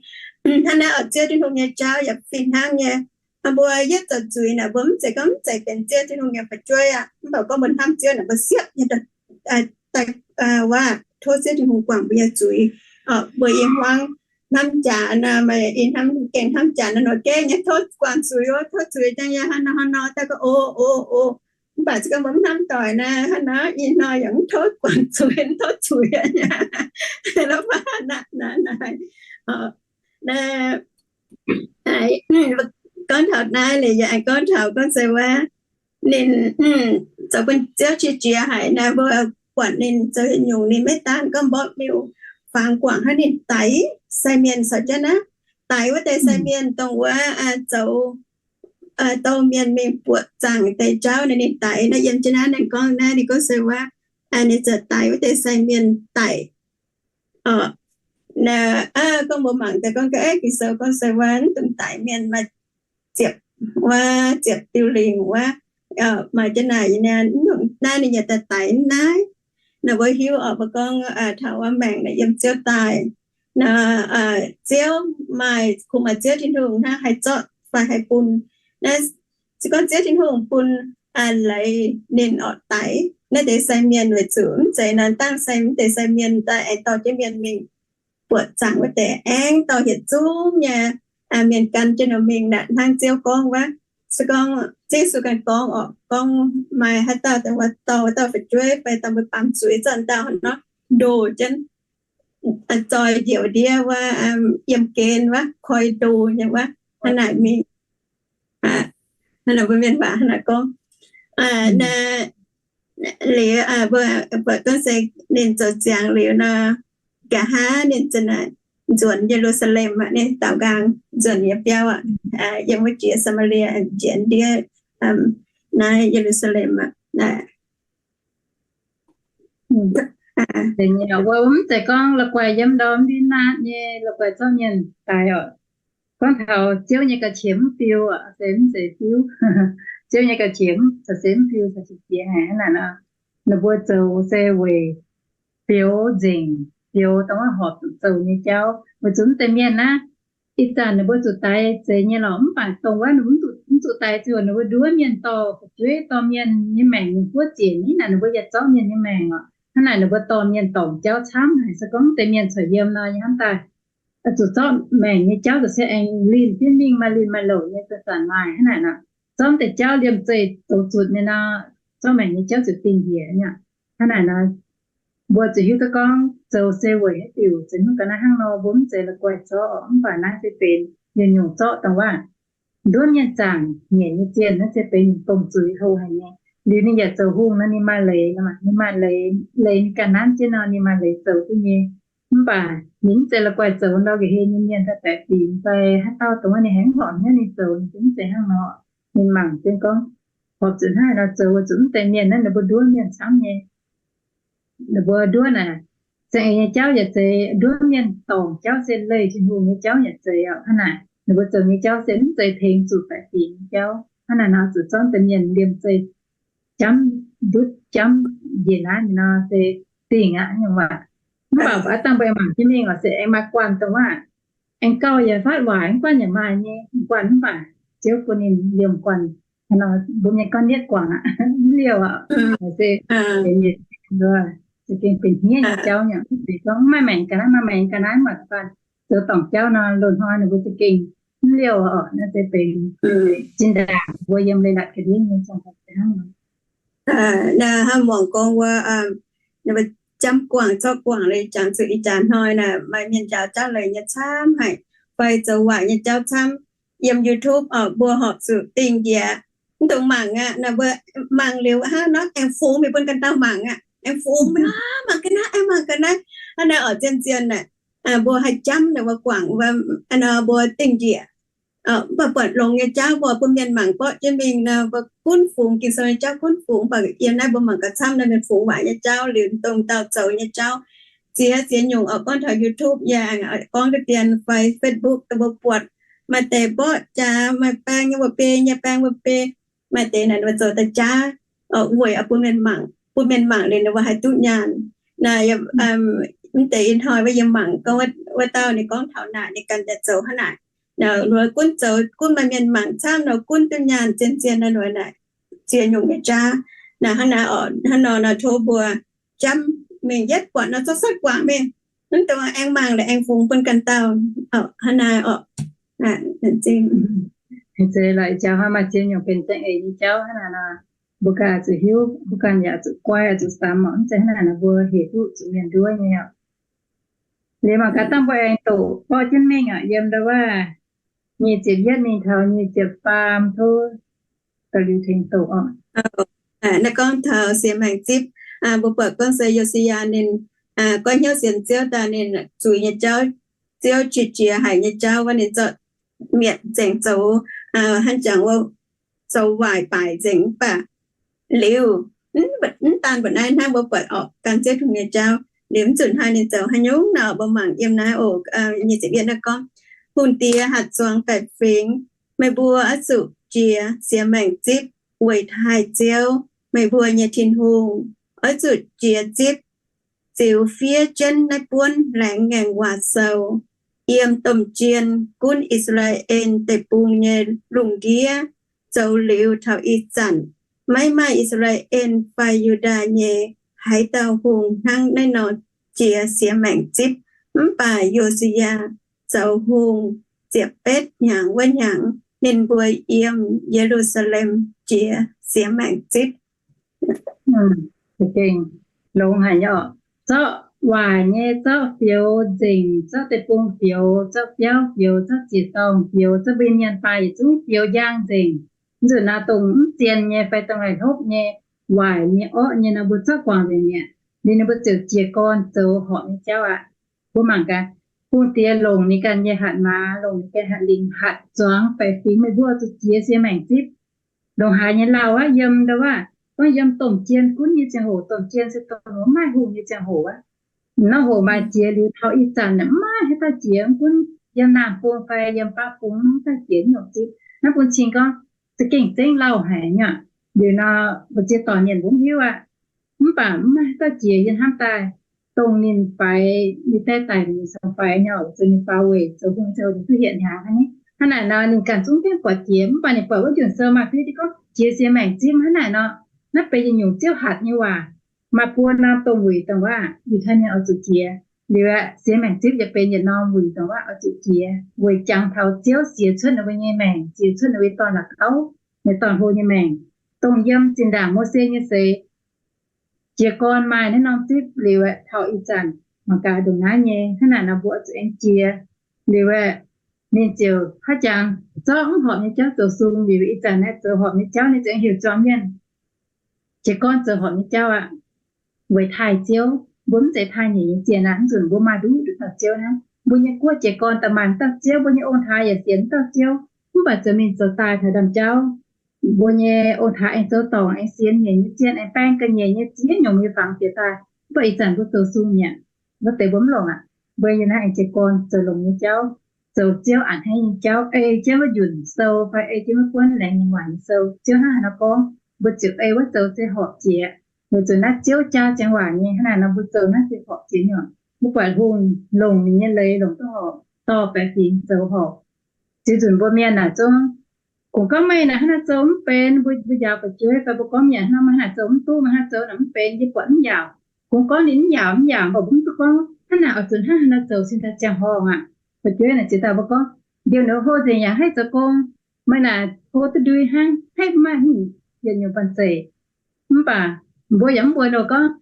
Hnangv naaiv oc, Ziouv Tin-Hungh nyei jauv yaac fih hnangv nyei. Mbuo yietv zoux zuiz naaic, mbuo mv zeiz gorngv mv zeiz benx Ziouv Tin-Hungh nyei fu'jueiv aqv. Mv baac gorngv mbuo hnamv Ziouv naaic, mbuo siepv nyei, daaih waac tov Ziouv Tin-Hungh guangc mbuo nyei zuiz. Mbuo i hmuangv hnamv jaax nor, maaih i hnamv gengh hnamv jaax nor, nor gengh nyei tov guangc zuiz oc. Tov zuiz jangx yaac hnangv nor hnangv nor daaih gorngv o, o, o. Mv baac se gorngv mbuo mv hnamv doic naaic, hnangv nor ih hnoi yaac mv tov guangc zuiz, mv tov zuiz aqv. Lov baac naaic, naaic, naaic, naaic, gorngv taux naaiv liuz yaac gorngv taux gorngv se wuov ninh zoux bun Ziouv qiex jiez haic naaic, mbuo buatc ninh zoux haaix nyungc ninh maiv daan gorngv mborqv miuc-fangx guangc hnangv ninh daix sai mienh caux jienv naaiv, daix wuov deix sai mienh dongh wuov zoux dorh mienh mingh buoqc zaangc deix jauv naaic, ninh daix naaiv yiem jienv naaiv ninh gorngv naaiv, ninh gorngv se wuov ninh ziouc daix wuov deix sai mienh daic. Naaiv gorngv mbuo mangc daaih gorngv ga'naaiv Ging-Sou gorngv se wuov mv dungx daix mienh maaih ziepc, wuov ziepc diuh lingc wuov, maaih jienv naaic, naaiv ninh yaac daaih daix naaiv. Naaiv mbuo hiuv oc, mbuo gorngv taux wuov maengc naaic yiem Ziouv daaih. Naaiv Ziouv maaih, kungx maaih Ziouv Tin-Hungh hnangv haih zorqv fai haih bun. Naaiv se gorngv Ziouv Tin-Hungh bun leiz ninh oc daix naaiv deix sai mienh weic zuqc mv zeiz nor dangh sai, mv deix sai mienh daaih aengx dorh jienv mienh mingh buoqc zaangc wuov deix, aengx dorh yietc zungv nyei mienh gan jienv ninh mingh naaic hnangv Ziouv gorngv wuov. Se gorngv Ziouv Yesu ganh gorngv oc, gorngv maaih haaix dauh dongh wuov dorh wuov dauh fu'jueiv fai dorh mbuo baamz zuiz zorqv dauh hnangv nor ndoh jienv, zoi njoux ndiev wuov, yiem gen wuov, koi ndo nyei wuov, hnangv naaic mingh. Hnangv naaic mbuo mienh waac hnangv naaic gorngv. Liuz mbuo buatc gorngv se ninh zoux ziangx liuz nor, nqa'haav ninh za'naaic nzuonx Ye^lu^saa^lem aqv, ninh daaux nqaang nzuonx nyei biauv aqv, yiem wuov jiex Saa^maa^lie, njiec ndiev naaiv Ye^lu^saa^lem aqv. Mbuo mv zeiz gorngv la'guaih yiem ndorm ndiev naatv nyei la'guaih zorqv mienh daix oc. Gorngv taux Ziouv nyei ga'qiex mv fiu oc, se mv zeiz fiuv. Ziouv nyei ga'qiex caux se mv fiu caux qiex jiez haic hnangv naaic nor. Ninh mbuo zoux se weic fioux nzengc, fioux dongh wuov horpc zuqc zoux nyei jauv, weic zuqc mv deix mienh naaiv, ih zanc ninh mbuo zuqc daix zeiz nyei lorqc, mv baac dongh wuov ninh mbuo mv zuqc daix ziouc ninh mbuo nduov mienh dorh fu'jueiv dorh mienh nyei maengc nyei buov ziec, ih naaic ninh mbuo yaac zorqv mienh nyei maengc oc. Hnangv naaic ninh mbuo dorh mienh dorngc jauv camv haic, se gorngv deix mienh corc yiem nor, yie hnamv daaih zuqc zorqv maengc nyei jauv zuqc se aengx linh jienv mingh maaih linh maaih louc nyei zanc-zanc maaih hnangv naaic nor. Zorqv deix jauv liemh zeih zoux zuqc nyei nor, zorqv maengc nyei jauv zuqc dingh njiec nyei. Hnangv naaic nor, mbuo zuqc hiuv duqv gorngv zoux se weic haaix diuc, zoux nyungc ga'naaiv hnangv nor, mbuo mv zeiz la'guaih zorqv, mv baac naaiv se benx yietc nyungc zorqv dongh wuov nduov mienh zaangc nyeic nyei zienh, naaiv se benx ninh domh zuiz hlo haic nyei. Liuz ninh yaac zoux hungh nor, ninh maaih leiz, ninh maaih leiz, leiz ninh ganh nanv jienv nor, ninh maaih leiz zoux duqv nyei. Mv baac ninh mv zeiz la'guaih zoux ndau nqa'haav nyei mienh daaih baeqc fingx fai haaix dauh dongh wuov ninh haiz mv horpc hnyouv ninh zoux, ninh mv zeiz hnangv nor. Ninh mangc jienv gorngv, horpc zuqc hnangv naaiv nor zoux, weic zuqc mv deix mienh naaiv ninh mbuo nduov mienh camv nyei. Ninh mbuo nduov naaic, za'eix nyei jauv yaac zeiz nduov mienh dorngc jauv, se leih Tin-Hungh nyei jauv yaac zeiz oc. Hnangv naaic ninh mbuo zoux nyei jauv se mv zeiz tengx zuqc baeqc fingx nyei jauv. Hnangv naaic nor zuqc zorqv deix mienh liemh zeih jamv ndutv jamv njiec naaiv nor se dingh aqv nyungc waac. Mv baac aav dangh mbuo mangc jienv mingh oc, se aengx maaih guanh dongh wuov aengx gauh yaac fatv waaic, mv guanh yaac maaih nyei guanh, mv baac Ziouv bun ninh liemh guanh. Mbuo mienh gorngv nietv guangc aqv, mv liouh aqv. Se za'gengh benx hniev nyei jauv nyei, mv zeiz gorngv mv maaih maengc ga'naaiv, maaih maengc ga'naaiv mv baac zoux dorngc jauv nor, loz-hnoi ninh mbuo za'gengh mv liouh oc. Naaiv se benx zinh ndaangc mbuo yiem leiz-latc ga'ndiev nyei ziangh hoc hnangv nor. Naaiv hnangv muangx gorngv wuov, ninh mbuo jamv guangc zorqv guangc liuz jangx zuqc ih jaax hnoi naaic maaih mienh njaaux jauv leiz nyei camv haic, fai zoux waaic nyei jauv camv. Yiem YouTube oc, mbuo horpc zuqc dingh njiec, mv dungx mangc aqv. Naaic mbuo mangc liuz hnangv nor aengx fungx mingh bun ganh dauh mangc aqv, aengx fungx mingh, mangc ga'naaiv, aengx mangc ga'naaiv. Hnangv naaiv oc, zien-zien naaic mbuo haih jamv naaic mbuo guangc, mbuo dingh njiec. Mv baac buatc longx nyei jauv mbuo bun mienh mangc borqv jienv mingh nor, mbuo gunv fungx Ging-Sou nyei jauv, gunv fungx. Mv baac yiem naaiv mbuo mangc gaax camv nor, mienh fungx waaic nyei jauv liuz, dongh dauh zoux nyei jauv, ziex ziex nyungc oc. Gorngv taux YouTube yaac gorngv deix dien fai Facebook dongh mbuo buatc, maaih deix mborqv jaax, maaih baeng nyei wuov-beiv, nyei baeng wuov-beiv, maaih deix naaic mbuo zoux daaih jaav, weic bun mienh mangc, bun mienh mangc liuz ninh mbuo haih duqv nyaanh. Naaic, mv deix ih hnoi wuov yie mangc gorngv wuov dauh ninh gorngv taux naaic ninh ganh daaih zoux hnangv naaic. Nor gunv zoux gunv maaih mienh mangc camv nor gunv duqv nyaanh zien-zien nor, naaic ziex nyungc nyei jaav. Naaic hnangv naaic oc, hnangv nor nor tov mbuo jamv mingh yietv buatc nor zorqv cuotv guangc mingh, mv dungx aengx mangc laaix aengx fungx bun ganh dauh. Hnangv naaic oc. Zeiz lorqc, jaax hnoi maaih ziex nyungc benx za'eix nyei jauv hnangv naaic nor, mbuo ganh zuqc hiuv, mbuo ganh yaac zuqc guai, zuqc samx oc. Mv zeiz hnangv naaic nor mbuo hec duqv zuqc mienh nduov nyei oc. Liuz mangc gaax dangh mbuo aengx doqc borqv jienv mingh oc, yiem ndau wuov nyic ziepc yietv mingh taux nyic ziepc faam tov da'liuz tengx doqc oc. Naaiv gorngv taux siex maengc zipv, mbuo buatc gorngv se Yo^si^yaa ninh goiv hnyouv sienx Ziouv daaih, ninh zuiz nyei jauv, Ziouv qiex jiez haic nyei jauv wuov, ninh zorqv mietc nzengc zoux, hnangv jangx wuov, zoux waaic baaic nzengc. Mv baac liuz, mv daan mbuo naaiv hnangv, mbuo buatc orqc gan Ziouv Tin-Hungh nyei jauv. Liuz mv zuqc hnoi ninh zoux haaix nyungc nor, mbuo mangc yiem naaiv oc, nyic ziepc yietv naaiv gorngv, Hungh diex hatc zuangx baeqc fingx, meih mbuo oix zuqc jiex siex maengc zipv weic taaih Ziouv, meih mbuo nyei Tin-Hungh. Oix zuqc jiex zipv ziux fiev jienv naaiv buonv laengz ngaengc waac sou yiem domh jien gunv I^saa^laa^en Deic-Bung nyei lungh ndiev. Zoux liuz taux ih zanc, maiv maaih I^saa^laa^en fai Yu^ndaa nyei haaix dauh hungh hnangv naaiv nor jiex siex maengc zipv. Mv baac Yo^si^yaa zoux hungh ziepc betv hnyangx wuov hnyangx, ninh mbuo yiem Ye^lu^saa^lem jiex siex maengc zipv. Za'gengh longx haic nyei oc. Zorqv waaic nyei, zorqv fioux nzengc, zorqv deic-bung fioux, zorqv biauv fioux, zorqv ziec-dorngh fioux, zorqv mbuo mienh baac yietc zungv fioux njang nzengc. Mv zuqc naaiv dongh mv zien nyei fai dongh haih hlopv nyei, waaic nyei, orqv nyei nor, mbuo zorqv guangc nzengc mi'aqv. Liuz ninh mbuo ziouc jiez gorn zoux horpc nyei jauv aqv. Mbuo mangc gaax, hungh diex longc ninh ganh nyei hatc maaz, longc ninh ganh hatc lingc, hatc zuangx baeqc fingx, meih mbuo zuqc jiex siex maengc zipv. Ndongc haaix nyei lauh aqv, yiem ndau wuov, gorngv yiem domh jien gunv nyei ziangh hoc, domh jien se dongh maiv maaih hungh nyei ziangh hoc aqv. Norm hoc maaih jiex liuz taux ih zanc mv maaih haaix dauh jiex, mv gunv yiem naamh bung fai yiem baav bung mv maaih haaix dauh jiex nyungc zipv. Naaiv bun cing gorngv za'gengh zengv lauh haic nyei. Liuz nor, mbu'ziex dorngc mienh mbuo mv hiuv aqv. Mv baac mv maaih haaix dauh jiex yiem hnamv daaih, dongh ninh faix, ninh die daic, ninh caux faix nyei oc, zoux ninh faaux weic zoux hungh zoux ninh duqv hietc hnyangx hnangv. Hnangv naaic nor ninh ganh zungv gaengh buatc jiex, mv baac ninh buatc wuov njunc sou maaih fiev diqv gorngv jiex siex maengc zipv hnangv naaic nor. Naaiv benx yietc nyungc Ziouv hatc nyei waac. Maaih buo norm dongh wuic dongh waac Yiutai Mienh oix zuqc jiex. Liuz aeqv, siex maengc zipv yaac benx yietc norm wuic dongh waac oix zuqc jiex weic jangx taux Ziouv siex cuotv ninh mbuo nyei maengc, siex cuotv ninh mbuo nyei dorn-la'gauv, ninh dorn-hlo nyei maengc, dongh yiem zinh ndaangc Mose nyei seix jiez gorn maaih naaiv norm zipv. Liuz aeqv, taux ih zanc mangc gaax ndongc naaiv nyei. Hnangv naaic nor mbuo oix zuqc aengx jiex. Liuz aeqv, ninh ziouc haaix jangx zorqv mv horpc nyei jauv zoux sung. Liuz ih zanc naaiv zoux horpc nyei jauv ninh ziouc aengx heuc zuangx mienh jiez gorn zoux horpc nyei jauv aqv. Weic taaih Ziouv, mbuo mv zeiz taaih nyeic nyei zienh aqv. Mv zuqc mbuo maaih nduqc nduqc dauh Ziouv hnangv. Mbuo nyei guoqv jiez gorn daaih maaih mv dauh Ziouv, mbuo nyei ong-taaix yaac sienx mv dauh Ziouv. Mv baac zoux mingh zoux daaih taux ndaamv-jauv, mbuo nyei ong-taaix aengx zoux dorngc aengx sienx nyeic nyei zienh, aengx baeng ga'nyiec nyei ziex nyungc nyei fangx jiex daaih. Mv baac ih zanc mbuo zoux sung mi'aqv. Wuov deix mbuo mv longc aqv. Mbuo yiem naaiv aengx jiez gorn zoux longx nyei jauv, zoux Ziouv a'hneiv nyei jauv, ei jienv wuov njunc sou fai ei jienv wuov buonv laengz nyei waac nyei sou. Ziouv hnangv haaix nor gorngv, mbuo ziouc ei wuov zoux se horpc jiex. Weic zuqc naaiv Ziouv jaa ziangx waac nyei, hnangv naaic nor mbuo zoux naaiv se horpc jiex nyei oc. Mbuo buatc hungh longc ninh nyei leiz longc duqv horpc, dorh baeqc fingx zoux horpc. Ziux nzunc mbuo mienh naaic zungv kungx gorngv meih naaic hnangv naaic zoux mv benx, mbuo, mbuo njaaux fu'jueiv fai mbuo gorngv mienh hnangv, meih hnangv naaic zoux mv duqv, meih hnangv zoux naaic mv benx, yie buatc mv yaauc. Kungx gorngv ninh mv yaauc mv yaauc, mv baac mbuo mv duqv gorngv hnangv naaic oix zuqc hnangv haaix nor zoux cingx daaih ziangh horngh aqv. Fu'jueiv naaic ziex dauh mbuo gorngv, ndiouh ninh hlo nzengc yaac haih zoux gong, meih naaic hlo duqv ndui hnangv, haih mv maaih hingh yietc nyungc banh zeic. Mv baac mbuo yaac mv mbuox ninh gorngv,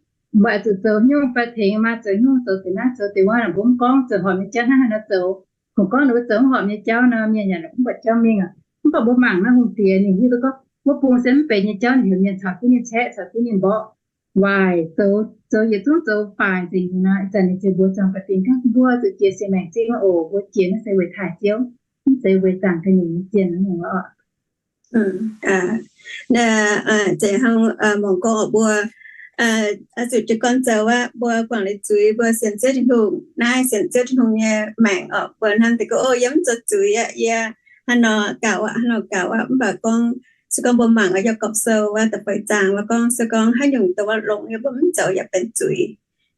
meih oix zuqc zoux nyungc fai tengx maa zoux nyungc, zoux deix naaiv zoux deix wuov, mbuo mv gorngv zoux horpc nyei jauv hnangv haaix nor zoux. Kungx gorngv ninh mbuo zoux mv horpc nyei jauv nor, mienh yaac mv buatc jauv mingh aqv. Mv baac mbuo mangc naaiv hungh diex ninh hiuv duqv gorngv wuov bung se mv benx nyei jauv, ninh heuc mienh caux jienv ninh caeqv, caux jienv ninh mborqv, waaic zoux, zoux yietc zungv zoux faix nzengc nor, ih zanc ninh ziouc mbuox zuangx baeqc fingx gorngv, mbuo zuqc jiex siex maengc zipv oc. Mbuo jiex naaiv se weic taaih Ziouv. mv zeiz weic zaangc ga'nyiec nyei zienh nyungc oc. Zeiz hnangv mangc gorngv mbuo zuqc jiez gorn zoux aqv, mbuo guangc liuz zuiz, mbuo sienx Ziouv Tin-Hungh, naaiv sienx Ziouv Tin-Hungh nyei maengc oc, mbuo hnamv deix gorngv, O, yie mv zoux zuiz aqv, yie hnangv nor gaux aqv, hnangv nor gaux aqv. Mv baac gorngv, se gorngv mbuo mangc oix Yaagorpc Sou wuov da'feix zaang wuov gorngv, se gorngv haaix nyungc douc wuov longx yie mbuo mv zoux yaac benx zuiz.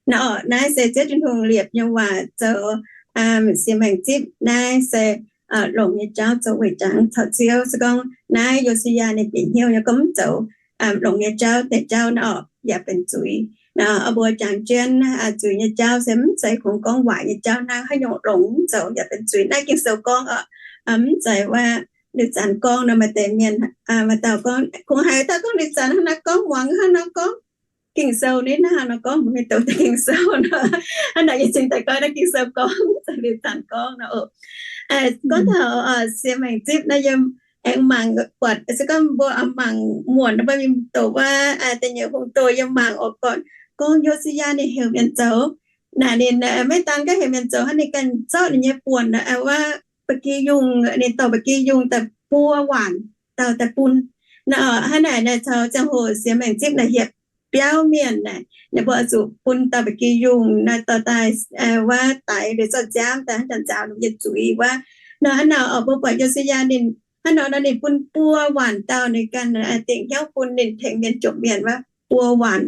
Naaiv oc, naaiv se Ziouv Tin-Hungh liepc nyei waac zoux siex maengc zipv. Naaiv se longx nyei jauv zoux weic jangx caux Ziouv. Se gorngv naaiv Yo^si^yaa ninh bieqc hnyouv nyei gorngv mv zoux longx nyei jauv, deix jauv naaiv oc yaac benx zuiz. Mbuo jangx jienv zuiz nyei jauv se mv zeiz kungx gorngv waaic nyei jauv hnangv, haaix nyungc longx mv zoux yaac benx zuiz. Naaiv Ging-Sou gorngv oc, mv zeiz wuov liuz zanc gorngv nor maaih deix mienh, maaih dauh gorngv, kungx haiz dauh gorngv liuz zanc hnangv naaiv gorngv, muangx hnangv naaiv gorngv, Ging-Sou ninh hnangv nor gorngv, mbuo mingh doqc deix Ging-Sou nor, hnangv naaic yie cingx daaih gorngv naaiv Ging-Sou gorngv, mv zeiz liuz zanc gorngv nor oc. Gorngv taux siex maengc zipv naaiv yiem aengx mangc buatc, se gorngv mbuo mangc muonc mbuo mingh doqc wuov da'nyeic hungh doz yiem mangc oc, gorngv, gorngv Yo^si^yaa ninh heuc mienh zoux. Naaic ninh maiv daan gorngv heuc mienh zoux hnangv, ninh ganh zorqv ninh nyei buonc wuov ba'gi yungh, ninh dorh ba'gi yungh daaih buo waanc dauh daaih bun. Naaiv hnangv naaic naaic caux ziangh hoc siex maengc zipv naaic hietc biauv mienh naaic, ninh mbuo oix zuqc bun dauh ba'gi yungh naaiv dorh daaih wuov daix liuz zorqv nziaamv daaih hnangv daaih nzaaux ninh nyei zuiz wuov. Nor hnangv naaic oc, mbuo buatc Yo^si^yaa ninh hnangv nor nor ninh bun buo waanc dauh ninh ganh dingc hnyouv bun ninh tengx mienh jomc mienh wuov buo waanc,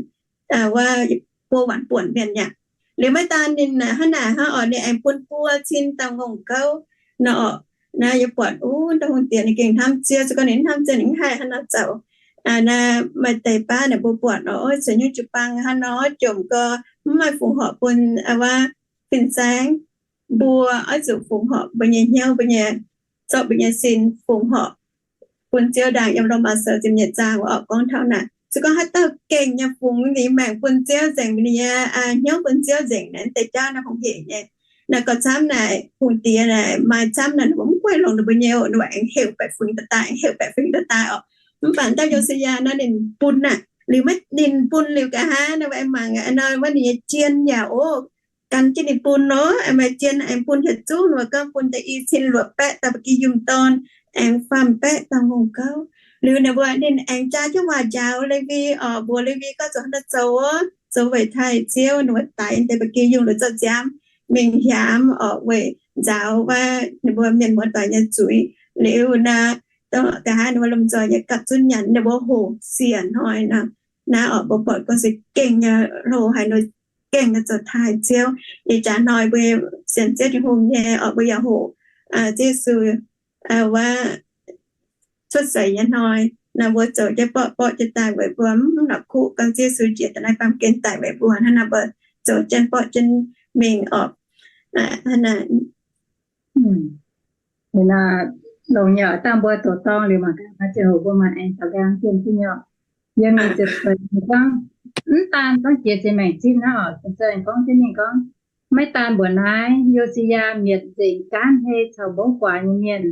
buo waanc buonc mienh aqv. Liuz maiv daan ninh hnangv naaic hnangv oc, ninh aengx bun buo cin dauh ngongh gouv nor oc. Naaiv yie buatc, o, dauh hungh diex ninh gengh hnamv Ziouv, se gorngv ninh mv hnamv Ziouv ninh mv haih hnangv nor zoux. Naaiv maaih deix baav naaic mbuo buatc nor, oix zuqc nyungc jiu-baang hnangv nor jomc gau, mv maaih fungc horc bun wuov fin-saeng. Mbuo oix zuqc fungc horc mbuo nyei hnyouv, mbuo nyei, zorqv mbuo nyei sin fungc horc bun Ziouv ndaangc. Yiem Lomaa Sou ziepc nyeic zaang wuov oc gorngv taux naaic, se gorngv haaix dauh gengh nyei fungx ninh maengc bun Ziouv nzengc, ninh nyei hnyouv bun Ziouv nzengc naaic, deix jauv naaiv hungh heic nyei. Naaiv gauh camv naaic, hungh diex naaic maaih camv naaic, ninh mbuo mv guaih longx ninh mbuo nyei oc, ninh mbuo aengx heuc baeqc fingx daaih daaih, aengx heuc baeqc fingx daaih daaih oc. Mv baac dauh Yo^si^yaa naaiv ninh bun aqv. Liuz maiv ninh bun liuz nqa'haav naaiv mbuo aengx mangc nor, wuov ninh nyei jien yaac o gan jienv ninh bun nor, aengx maaih jien aengx bun yietc zungv, ninh mbuo gorngv bun da'yi cin luoqc baeqv dauh ba'gi yungh dorn, aengx faam baeqv dauh ngongh gouv. Liuz ninh mbuo ninh aengx jaa jienv waac njaaux Lewi oc, mbuox Lewi gorngv zuqc hnangv naaiv zoux oc, zoux weic taaih Ziouv. Ninh mbuo daix deix ba'gi yungh liuz zorqv nziaamv mingh hiaamx oc, weic nzaaux wuov ninh mbuo mienh muoz-doic nyei zuiz. Liuz naaiv, nqa'haav ninh mbuo lomh nzoih nyei gapv zunv nyanc, ninh mbuo hoqc siec hnoi nor. Naaiv oc mbuo buatc gorngv se gengh nyei hlo haaix nor, gengh nyei zoux taaih Ziouv. Ih jaax hnoi mbuo sienx Ziouv Tin-Hungh nyei oc, mbuo yaac hoqc Ziouv Yesu wuov cuotv seix nyei hnoi. Naaiv mbuo zoux jienv borqv borqv jienv daaih weic mbuo mv la'kuqv gorngv Ziouv Yesu njiec da'naaiv baamh gen daic weic mbuo. Hnangv naaiv mbuo zoux jienv borqv jienv mingh oc. Hnangv naaic, longx nyei oc, dangh mbuo doqc dorng liuz mangc gaax, ziangh hoc mbuo maaih aengx taux nqaang jienv duqv nyei oc. Yiem ziepc feix gorngv, mv daan gorngv jiex siex maengc zipv hnangv oc, ziouc gorngv jienv ninh gorngv, maiv daan mbuoqc naaiv, Yo^si^yaa mietc nzengc gaanv hei caux mbouv guaax nyei mienh,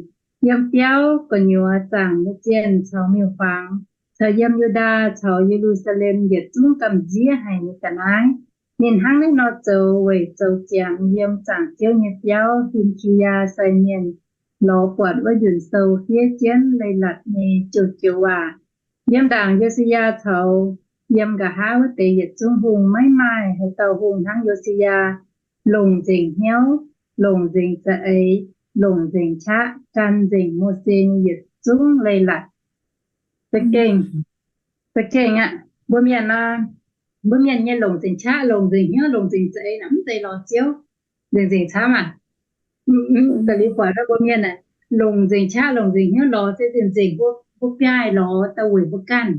yiem biauv, gu'nyuoz, zaangc nyei zienh caux miuc-fangx, caux yiem Yu^ndaa caux Ye^lu^saa^lem yietc zungv gamh nziev haic nyei ga'naaiv. Ninh hnangv naaiv nor zoux weic zoux ziangx yiem zaangc Ziouv nyei biauv Hin^ki^yaa sai mienh lorz buatc wuov nzunc sou fiev jienv leiz-latc nyei joux-joux waac. Yiem ndaangc Yo^si^yaa caux yiem nqa'haav wuov deix yietc zungv hungh maiv maaih haaix dauh hungh hnangv Yo^si^yaa, longc nzengc hnyouv, longc nzengc za'eix, longc nzengc qaqv gan nzengc Mose nyei yietc zungv leiz-latc. Za'gengh, za'gengh aqv, mbuo mienh nor, mbuo mienh nyei longc nzengc qaqv, longc nzengc hnyouv, longc nzengc za'eix naaic mv zeiz lorz Ziouv, nzengc nzengc camv aqv. Da'liuz buatc mbuo mienh aeqv, longc nzengc qaqv, longc nzengc hnyouv lorz se nzengc nzengc mbuo, mbuo biaaih lorz daaih weic mbuo ganh.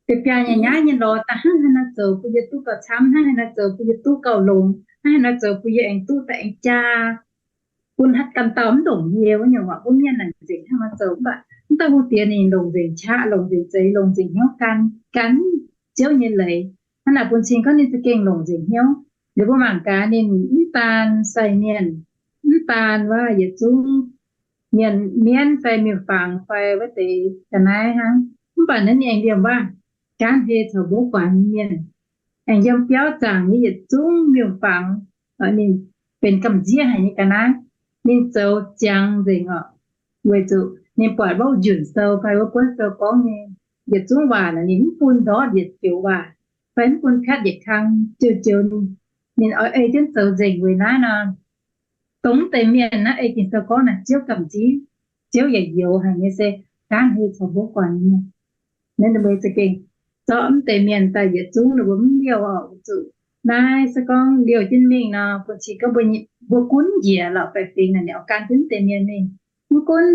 Biaaih biaaih nyei nyaiv nyei lorz daaih hnangv haaix nor zoux bun yie duqv gauh camv, hnangv haaix nor zoux bun yie duqv gauh longx, hnangv haaix nor zoux bun yie aengx duqv daaih aengx jaa, bun haaix ganh dauh mv ndongc yie wuov nyungc. Mbuo mienh naaic nzengc hnangv nor zoux, mv baac mv dauh hungh diex ninh longc nzengc qaqv, longc nzengc za'eix, longc nzengc hnyouv gan, gan Ziouv nyei leiz. Hnangv naaic bun cing gorngv ninh za'gengh longc nzengc hnyouv. Liuz mbuo mangc gaax ninh mv daan sai mienh, mv daan wuov yietc zungv mienh, mienv fai miuc-fangx fai wuov deix ga'naaiv hnangv, mv baac naaiv ninh aengx liemh waac gaanv hei caux mbouv guaax nyei mienh, aengx yiem biauv zaangc nyei yietc zungv miuc-fangx, ninh benx gamh nziev haic nyei ga'naaiv. Ninh zoux ziangx nzengc oc. Weic zuqc ninh buatc wuov njunh sou fai wuov buonv sou gorngv nyei yietc zungv waac naaic ninh mv bun ndortv yietc joux waac fai mv bun piatv yietc kang, joux-joux ninh, ninh oix ei jienv zoux nzengc. Weic naaiv nor, dongh mv deix mienh naaiv ei Ging-Sou gorngv naaic Ziouv gamh nziev, Ziouv yaac youx haic nyei se gaanv hei caux mbuo guangc nyei. Naaiv mbuo za'gengh zorqv mv deix mienh daaih yietc zungv ninh mbuo mv liouh oc, weic zuqc naaiv se gorngv liouh jienv mingh nor, bun cing gorngv mbuo gunv njiec lorqc, baeqc fingx naaic ninh oix gan jienv mv deix mienh mingh. Mv gunv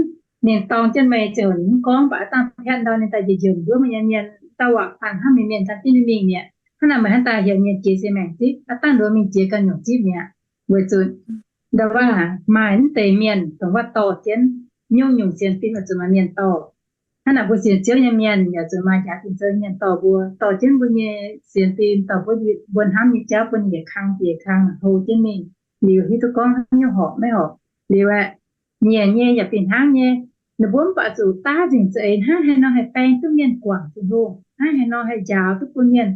ninh dorng jienv meih ziouc ninh mv gorngv, mv baac aav dangh piatv ndau ninh daaih njiec njiec nduov meih nyei mienh, dauh waac faang hnangv meih mienh gan jienv ninh mingh mi'aqv. Hnangv naaic meih hnangv daaih heuc mienh jiex sin maengc zipv, aav dangh nduov mingh jiex ganh nyungc zipv mi'aqv. Weic zuqc ndau wuov maaih mv deix mienh dongh wuov dorh jienv nyungc-nyungc sienx fim oix zuqc maaih mienh dorh. Hnangv naaic mbuo sienx Ziouv nyei mienh yaac zuqc maaih jaax Ging-Sou mienh dorh mbuo, dorh jienv mbuo nyei sienx fim, dorh mbuo, mbuo hnamv nyei jauv bun ninh yietc kang yietc kang hlo jienv mingh, liuz hiuv duqv gorngv haaix nyungc horpc maiv horpc. Liuz aeqv, nyiec nyei yaac fih hnangv nyei. Ninh mbuo mv baac zuqc daav nzengc za'eix hnangv haaix nor haih baeng duqv mienh guangc Tin-Hungh, hnangv haaix nor haih njaaux duqv bun mienh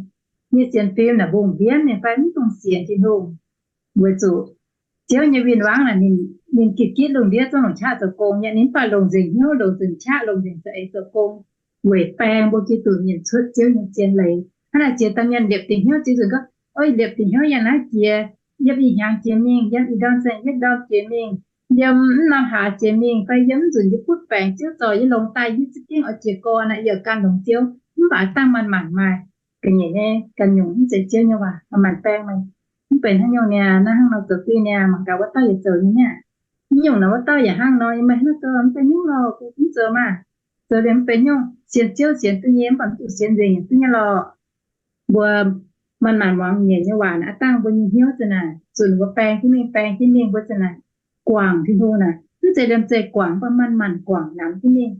nyei sienx fim naaic mbungh mbienv mingh fai mv dungx sienx Tin-Hungh. Weic zuqc Ziouv nyei win-wangv naaic ninh, ninh gitv gitv lungh ndiev zungv longc qaqv zoux gong nyei. Ninh mv baac longc nzengc hnyouv, longc nzengc qaqv, longc nzengc za'eix zoux gong weic baeng mbuo Giduc mienh cuotv Ziouv nyei zien leiz. Hnangv naaic jiex daaih mienh liepc dingc hnyouv, ziux nzunc gorngv, oi, liepc dingc hnyouv yiem naaiv jiex, yiem ih hnyangx jiex mingh, yiem ih ndorm saeng yietv ndorm jiex mingh, yiem mv norm hlaax jiex mingh, fai yiem mv nzunc yie butv baengc, Ziouv zorc yie longx daaih, yie za'gengh oix jiez gorn naaic, yie oix gan longx Ziouv. Mv baac dangh manc-manc maaih ga'nyiec nyei ganh nyungc mv zeiz Ziouv nyei waac, manc-manc baeng meih. Mv benx haaix nyungc niaa, naaiv hnangv nor zoux duqv niaa, mangc gaax wuov dauh yaac zoux nyei niaa. Mv nyungc nor wuov dauh yaac hnangv nor, yie meih hnangv zoux mv benx nyungc lorh, mv zoux maah. Zoux liemh mv benx nyungc, sienx Ziouv sienx duqv nyei, mv baac mv zuqc sienx nzengc duqv nyei lorh. Mbuo manc-manc muangx nyiec nyei waac naaic, aav dangh mbuo nyei hnyouv za'naaic zunc mbuo baeng jienv mingh, baeng jienv mingh, mbuo za'naaic guangc Tin-Hungh naaic, mv zeiz liemh zeih guangc, mv baac manc-manc guangc namx jienv mingh.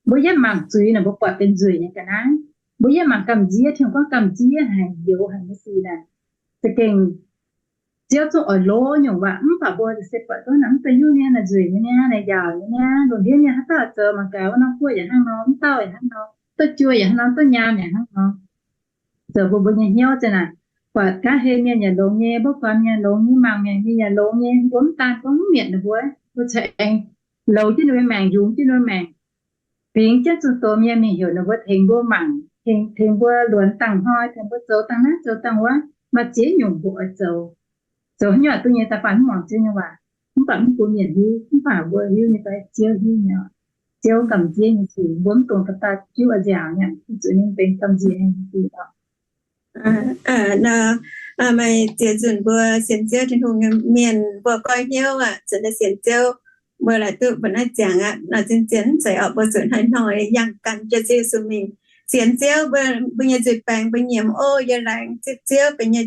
Mbuo yietv mangc zuiz naaic, mbuo buatc benx nzueic nyei ga'naaiv. Mbuo yietv mangc gamh nziev, Tin-Hungh gorngv gamh nziev haic, youx haic nyei sic naaic, za'gengh Ziouv zungv oix lov nyungc waac. Mv baac mbuo se buatc gorngv naaic mv benx nyungc niaa, naaic nzueic nyei niaa, naaic yaauc nyei niaa, lungh ndiev niaa, haaix dauh zoux mangc gaax, wuov norm guoqv yaac hnangv nor, wuov dauh yaac hnangv nor, duqv juoh yaac hnangv nor, duqv nyaam yaac hnangv nor. Zoux bun mbuo nyei hnyouv za'naaic, buatc gaanv hei mienh yaac longx nyei, mbuo guaax mienh yaac longx nyei, mangc maengc mienh yaac longx nyei. Mbuo mv daan gorngv mv mietc ninh mbuo, mbuo cingx aengx louz jienv ninh mbuo maengc, yungz jienv ninh mbuo maengc, fingx jienv zunh doz mienh mingh heuc ninh mbuo tengx mbuo mangc, tengx, tengx mbuo luonx dangh hnoi, tengx mbuo zoux dangh naaiv zoux dangh wuov, maaih ziex nyungc mbuo oix zoux. Zoux haaix nyungc duqv nyei daaih, mv muangx Ziouv nyei waac, mv baac mv bun mienh hiuv, mv baac mbuo hiuv nyei fai Ziouv hiuv nyei. Ziouv gamh nziev nyei sic mbuo mv dungx ba'daaih jiuv a'nziaauc nyei, zuqc ninh benx gamh nziex nyei sic oc. Maaih ziex nzunc mbuo sienx Ziouv Tin-Hungh nyei mienh mbuo goiv hnyouv aqv, zuqc naaiv sienx Ziouv mbuo laaic duqv mbuo naaiv ziangx aqv. Nor zien-zien zeiz oc, mbuo zuqc hnoi-hnoi yangh gan jienv Ziouv Yesu mingh sienx Ziouv. Mbuo, mbuo nyei nzuih baengc mbuo nyiemc, o, yie laengz zipv Ziouv, benx nyei